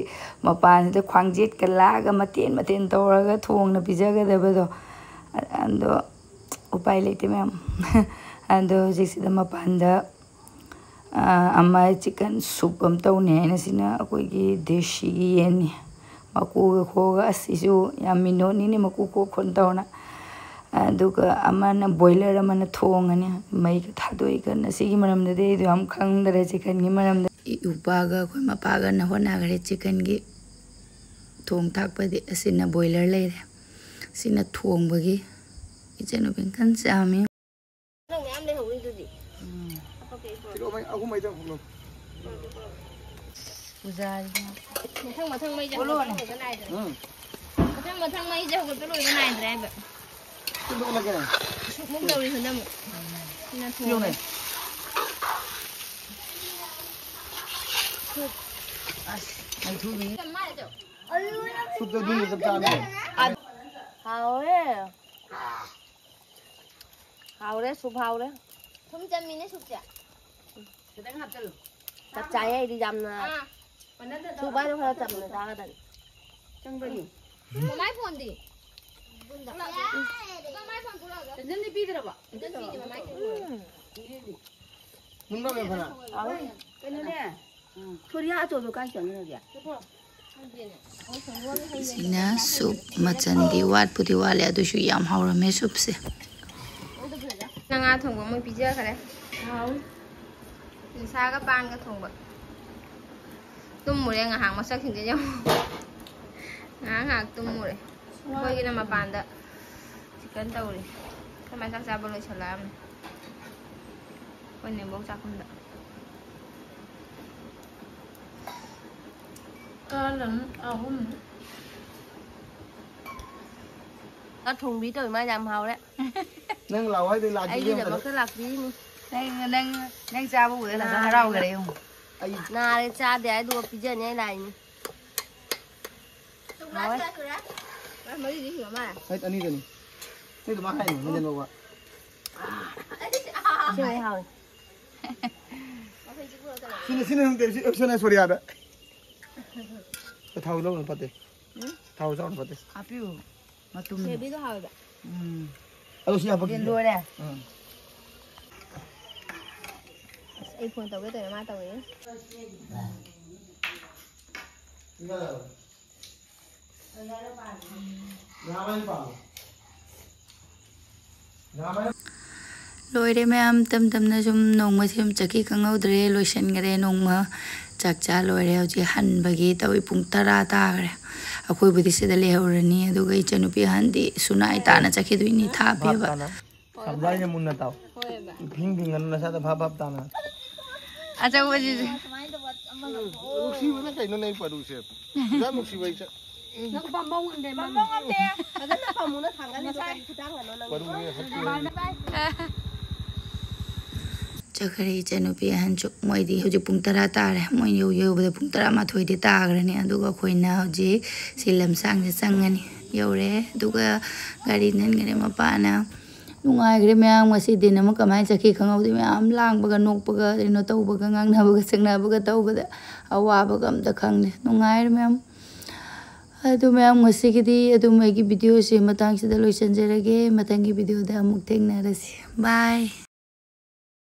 ꯃꯄꯥꯟꯁꯤꯗ ꯈ꯭ꯋꯥꯡꯖꯦꯠꯀ ꯂꯥꯛꯑꯒ ꯃꯊꯦꯟ ꯃꯊꯦꯟ ꯇꯧꯔꯒ ꯊꯣꯡꯅ ꯄꯤꯖꯒꯗꯕꯗꯣ꯫ ꯑꯗꯣ ꯎꯄꯥꯏ ꯂꯩꯇꯦ ꯃꯌꯥꯝ꯫ ꯑꯗꯣ ꯍꯧꯖꯤꯛꯁꯤꯗ ꯃꯄꯥꯟꯗ ꯑꯃ ꯆꯤꯛꯀꯟ ꯁꯨꯞ ꯑꯃ ꯇꯧꯅꯤ ꯍꯥꯏꯅ, ꯁꯤꯅ ꯑꯩꯈꯣꯏꯒꯤ ꯗꯦꯁꯤꯒꯤ ꯌꯦꯟꯅꯤ꯫ ꯃꯀꯨꯒ ꯈꯣꯛꯑꯒ, ꯑꯁ, ꯁꯤꯁꯨ ꯌꯥꯝ ꯃꯤꯅꯣꯠꯅꯤꯅꯦ, ꯃꯀꯨ ꯈꯣꯛ ꯈꯣꯟ ꯇꯧꯅ꯫ ꯑꯗꯨꯒ ꯑꯃꯅ ꯕꯣꯏꯂꯔ ꯑꯃꯅ ꯊꯣꯡꯉꯅꯤ꯫ ꯃꯩꯒ ꯊꯥꯗꯣꯛꯏ ꯀꯟꯅ꯫ ꯁꯤꯒꯤ ꯃꯔꯝꯗꯗꯤ ꯑꯩꯗꯣ ꯌꯥꯝ ꯈꯪꯗꯔꯦ, ꯆꯤꯛꯀꯟꯒꯤ ꯃꯔꯝꯗ꯫ ꯏꯄꯥꯒ ꯑꯩꯈꯣꯏ ꯃꯄꯥꯒꯅ ꯍꯣꯠꯅꯈ꯭ꯔꯦ ꯆꯤꯛꯀꯟꯒꯤ ꯊꯣꯡ ꯊꯥꯛꯄꯗꯤ꯫ ꯑꯁꯤꯅ ꯕꯣꯏꯂꯔ ꯂꯩꯔꯦ, ꯁꯤꯅ ꯊꯣꯡꯕꯒꯤ꯫ ꯏꯆꯟꯅꯨꯄꯤ ꯀꯟꯅ ꯆꯥꯝꯃꯤ꯫ ꯅꯪ ꯃꯌꯥꯝ ꯂꯩꯍꯧꯔꯤꯗꯨꯗꯤ꯫ ꯎꯝ꯫ ꯀꯤꯂꯣ ꯃꯩ ꯑꯍꯨꯝ ꯃꯩꯗꯪ ꯍꯨꯜꯂꯣ꯫ ꯄꯨꯖꯥꯔꯤ꯫ ꯃꯊꯪ ꯃꯊꯪ ꯃꯩꯁꯦ ꯍꯧꯒꯠꯄ ꯂꯣꯏꯕ ꯅꯥꯏꯗ꯭ꯔꯦ꯫ ꯎꯝ꯫ ꯃꯊꯪ ꯃꯊꯪ ꯃꯩꯁꯦ ꯍꯧꯒꯠꯄ ꯂꯣꯏꯕ ꯅꯥꯏꯗ꯭ꯔꯦ ꯍꯥꯏꯕ꯫ ꯁꯤ ꯍꯨꯟꯗꯣꯛꯑꯝꯃꯒꯦ꯫ ꯁꯨꯛꯃꯨꯛ ꯇꯧꯔꯤ ꯍꯟꯗꯛꯃꯨꯛ꯫ ꯁꯤꯅ ꯊꯣꯡꯉꯦ꯫ ꯄꯤꯌꯣꯅꯦ꯫ ꯑꯁ, ꯃꯩꯊꯨꯕꯤ꯫ ꯁꯨꯞꯇ ꯑꯗꯨꯅ ꯆꯞ ꯆꯥꯕꯅꯦ꯫ ꯍꯥꯎꯋꯦ꯫ ꯍꯥꯎꯔꯦ, ꯁꯨꯞ ꯍꯥꯎꯔꯦ꯫ ꯊꯨꯝ ꯆꯝꯃꯤꯅꯦ ꯁꯨꯞꯁꯦ꯫ ꯈꯤꯇꯪ ꯍꯥꯞꯆꯜꯂꯨ꯫ ꯆꯞ ꯆꯥꯏꯌꯦ, ꯑꯩꯗꯤ ꯌꯥꯝꯅ꯫ ꯑꯥ꯫ ꯁꯨꯞ ꯍꯥꯏꯗꯣ ꯈꯔ ꯆꯝꯅ ꯆꯥꯒꯗꯕꯅꯤ꯫ ꯆꯪꯕꯅꯤ꯫ ꯃꯃꯥꯏ ꯐꯣꯟꯗꯤ? ꯃꯃꯥꯏ ꯐꯣꯟ ꯄꯨꯔꯛꯑꯒ꯫ ꯆꯟꯖꯟꯗꯤ ꯄꯤꯗ꯭ꯔꯕꯣ? ꯆꯟꯖꯟ ꯄꯤꯗꯦ, ꯃꯃꯥꯏ ꯐꯣꯟ꯫ ꯎꯝ꯫ ꯄꯤꯔꯤꯅꯤ꯫ ꯃꯨꯟꯕ ꯂꯣꯏ ꯐꯅ꯫ ꯍꯥꯎꯋꯦ꯫ ꯀꯩꯅꯣꯅꯦ꯫ ꯎꯝ꯫ ꯁꯣꯔꯤꯌꯥ ꯑꯆꯧꯕꯗꯣ ꯀꯥꯏ ꯆꯠꯈ꯭ꯔꯒꯦ? ꯁꯤꯅ ꯁꯨꯞ ꯃꯆꯜꯗꯤ ꯋꯥꯠꯄꯨꯗꯤ ꯋꯥꯠꯂꯦ, ꯑꯗꯨꯁꯨ ꯌꯥꯝ ꯍꯥꯎꯔꯝꯃꯦ ꯁꯨꯞꯁꯦ꯫ ꯉꯥ ꯊꯣꯡꯕ ꯃꯣꯏ ꯄꯤꯖꯈ꯭ꯔꯦ꯫ ꯍꯥꯎꯋꯤ꯫ ꯅꯤꯁꯥꯒ ꯄꯥꯟꯒ ꯊꯣꯡꯕ꯫ ꯇꯨꯝꯃꯨꯔꯦ ꯉꯥꯏꯍꯥꯛ ꯃꯁꯛꯁꯤꯡꯁꯦ ꯌꯦꯡꯉꯣ꯫ ꯉꯥꯏꯍꯥꯛ ꯉꯥꯏꯍꯥꯛ ꯇꯨꯝꯃꯨꯔꯦ꯫ ꯑꯩꯈꯣꯏꯒꯤꯅ ꯃꯄꯥꯟꯗ ꯆꯤꯛꯀꯟ ꯇꯧꯔꯤ꯫ ꯑꯩꯈꯣꯏ ꯃꯥ ꯆꯥꯛ ꯆꯥꯕ ꯂꯣꯏꯁꯜꯂꯛꯑꯕꯅꯤ꯫ ꯑꯩꯈꯣꯏ ꯅꯦꯝꯕꯣꯛ ꯆꯥꯛꯈꯨꯝꯗ꯫ ꯀꯥꯂꯟ ꯑꯍꯨꯝ꯫ ꯉꯥ ꯊꯣꯡꯕꯤ ꯇꯧꯋꯤ ꯃꯥ ꯌꯥꯝ ꯍꯥꯎꯔꯦ꯫ ꯅꯪ ꯂꯥꯛꯑꯣ ꯍꯥꯏꯗꯤ ꯂꯥꯛꯀꯦ ꯌꯦꯡꯉꯣ꯫ ꯑꯩꯒꯤꯗꯃꯛꯇ ꯂꯥꯛꯄꯤꯔꯤꯅꯤ꯫ ꯅꯪ, ꯅꯪ, ꯅꯪ ꯆꯥꯕ ꯎꯔꯦ ꯅꯪ ꯅꯥꯔꯦ꯫ ꯍꯔꯥꯎꯈꯔꯦ ꯌꯦꯡꯉꯣ꯫ ꯑꯩ ꯅꯥꯔꯦ ꯆꯥꯗꯦ ꯍꯥꯏꯗꯨꯒ ꯄꯤꯖꯅꯤ ꯑꯩ ꯂꯥꯛꯏꯅꯤ꯫ ꯍꯥꯎꯋꯦ꯫ ꯃꯔꯤꯗꯤ ꯁꯨꯔ ꯃꯥꯜꯂꯦ꯫ ꯑꯩ ꯑꯅꯤꯗꯅꯤ꯫ ꯅꯣꯏꯗꯣ ꯃꯥ ꯍꯥꯏꯅꯣ, ꯅꯪ ꯂꯧꯕ꯫ ꯁꯤꯅ ꯍꯦꯟꯅ ꯍꯥꯎꯋꯦ꯫ ꯁꯤꯅ, ꯁꯤꯅ ꯅꯪ ꯇꯧꯔꯤꯁꯤ, ꯁꯤꯅ ꯁꯣꯔꯤꯌꯥꯗ꯫ ꯊꯥꯎ ꯂꯧꯅ ꯐꯠꯇꯦ꯫ ꯎꯝ? ꯊꯥꯎ ꯆꯥꯎꯅ ꯐꯠꯇꯦ꯫ ꯍꯥꯞꯄꯤꯌꯨ꯫ ꯃꯇꯨꯝꯗꯣ꯫ Gravy ꯗꯣ ꯍꯥꯎꯋꯦꯕ꯫ ꯎꯝ꯫ ꯑꯗꯣ ꯁꯤ ꯍꯥꯞꯄꯛꯈꯤꯒꯦ꯫ ꯌꯦꯟ ꯂꯣꯏꯔꯦ꯫ ꯎꯝ꯫ ꯑꯁ, ꯑꯩ ꯐꯣꯟ ꯇꯧꯒꯦ ꯇꯧꯔꯦ, ꯃꯥ ꯇꯧꯔꯛꯑꯦ꯫ ꯂꯣꯏꯔꯦ ꯃꯌꯥꯝ, ꯇꯝ ꯇꯝꯅ ꯁꯨꯝ ꯅꯣꯡꯃꯁꯦ ꯁꯨꯝ ꯆꯠꯈꯤ ꯈꯪꯍꯧꯗ꯭ꯔꯦ, ꯂꯣꯏꯁꯤꯟꯈ꯭ꯔꯦ ꯅꯣꯡꯃ꯫ ꯆꯥꯛ ꯆꯥ ꯂꯣꯏꯔꯦ, ꯍꯧꯖꯤꯛ ꯍꯟꯕꯒꯤ ꯇꯧꯏ꯫ ꯄꯨꯡ ꯇꯔꯥ ꯇꯥꯈ꯭ꯔꯦ꯫ ꯑꯩꯈꯣꯏꯕꯨꯗꯤ ꯁꯤꯗ ꯂꯩꯍꯧꯔꯅꯤ, ꯑꯗꯨꯒ ꯏꯆꯟꯅꯨꯄꯤ ꯑꯍꯟꯗꯤ ꯁꯨꯅꯥꯏ ꯇꯥꯅ ꯆꯠꯈꯤꯗꯣꯏꯅꯤ, ꯊꯥ ꯄꯤꯕ꯫ ꯁꯝꯖꯥꯏꯅ ꯃꯨꯟꯅ ꯇꯥꯎ꯫ ꯏꯐꯤꯡ ꯐꯤꯡꯒꯅꯨ ꯅꯁꯥꯗ ꯚꯥꯞ ꯚꯥꯞ ꯇꯥꯅ꯫ ꯑꯆꯧꯕꯁꯤꯁꯨ꯫ ꯅꯨꯡꯁꯤꯕꯅ ꯀꯩꯅꯣ ꯅꯪ ꯄꯗꯨꯁꯦ? ꯌꯥꯝ ꯅꯨꯡꯁꯤꯕ ꯏꯆꯟ꯫ ꯅꯪ ꯄꯥꯝꯕ ꯉꯝꯗꯦ ꯃꯥ꯫ ꯐꯖꯅ ꯄꯥꯝꯃꯨꯅ ꯊꯥꯡꯒꯠꯂꯤꯗꯣ ꯀꯔꯤ ꯈꯨꯊꯥꯡꯅꯅꯣ ꯅꯪ? ꯄꯗꯨꯁꯦ ꯍꯛꯆꯥꯡ ꯆꯠꯈ꯭ꯔꯦ ꯏꯆꯟꯅꯨꯄꯤ ꯑꯍꯟꯁꯨ꯫ ꯃꯣꯏꯗꯤ ꯍꯧꯖꯤꯛ ꯄꯨꯡ ꯇꯔꯥ ꯇꯥꯔꯦ꯫ ꯃꯣꯏ ꯌꯧ ꯌꯧꯕꯗ ꯄꯨꯡ ꯇꯔꯥꯃꯥꯊꯣꯏꯗꯤ ꯇꯥꯈ꯭ꯔꯅꯤ꯫ ꯑꯗꯨꯒ ꯑꯩꯈꯣꯏꯅ ꯍꯧꯖꯤꯛ ꯁꯤ ꯂꯝꯁꯥꯡꯁꯦ ꯆꯪꯉꯅꯤ꯫ ꯌꯧꯔꯦ꯫ ꯑꯗꯨꯒ ꯒꯥꯔꯤ ꯅꯟꯈ꯭ꯔꯦ ꯃꯄꯥꯅ꯫ ꯅꯨꯡꯉꯥꯏꯈ꯭ꯔꯦ ꯃꯌꯥꯝ꯫ ꯉꯁꯤ ꯗꯤꯟ ꯑꯃ ꯀꯃꯥꯏꯅ ꯆꯠꯈꯤ ꯈꯪꯍꯧꯗꯦ꯫ ꯃꯌꯥꯝ ꯂꯥꯡꯕꯒ ꯅꯣꯛꯄꯒ ꯀꯩꯅꯣ ꯇꯧꯕꯒ ꯉꯥꯡꯅꯕꯒ ꯁꯛꯅꯕꯒ ꯇꯧꯕꯗ ꯑꯋꯥꯕꯒ ꯑꯝꯇ ꯈꯪꯗꯦ꯫ ꯅꯨꯡꯉꯥꯏꯔꯦ ꯃꯌꯥꯝ꯫ ꯑꯗꯨ ꯃꯌꯥꯝ, ꯉꯁꯤꯒꯤꯗꯤ ꯑꯗꯨꯝ ꯑꯩꯒꯤ ꯚꯤꯗꯤꯑꯣꯁꯦ ꯃꯇꯥꯡꯁꯤꯗ ꯂꯣꯏꯁꯤꯟꯖꯔꯒꯦ꯫ ꯃꯊꯪꯒꯤ ꯚꯤꯗꯤꯑꯣꯗ ꯑꯃꯨꯛ ꯊꯦꯡꯅꯔꯁꯤ꯫ ꯕꯥꯏ꯫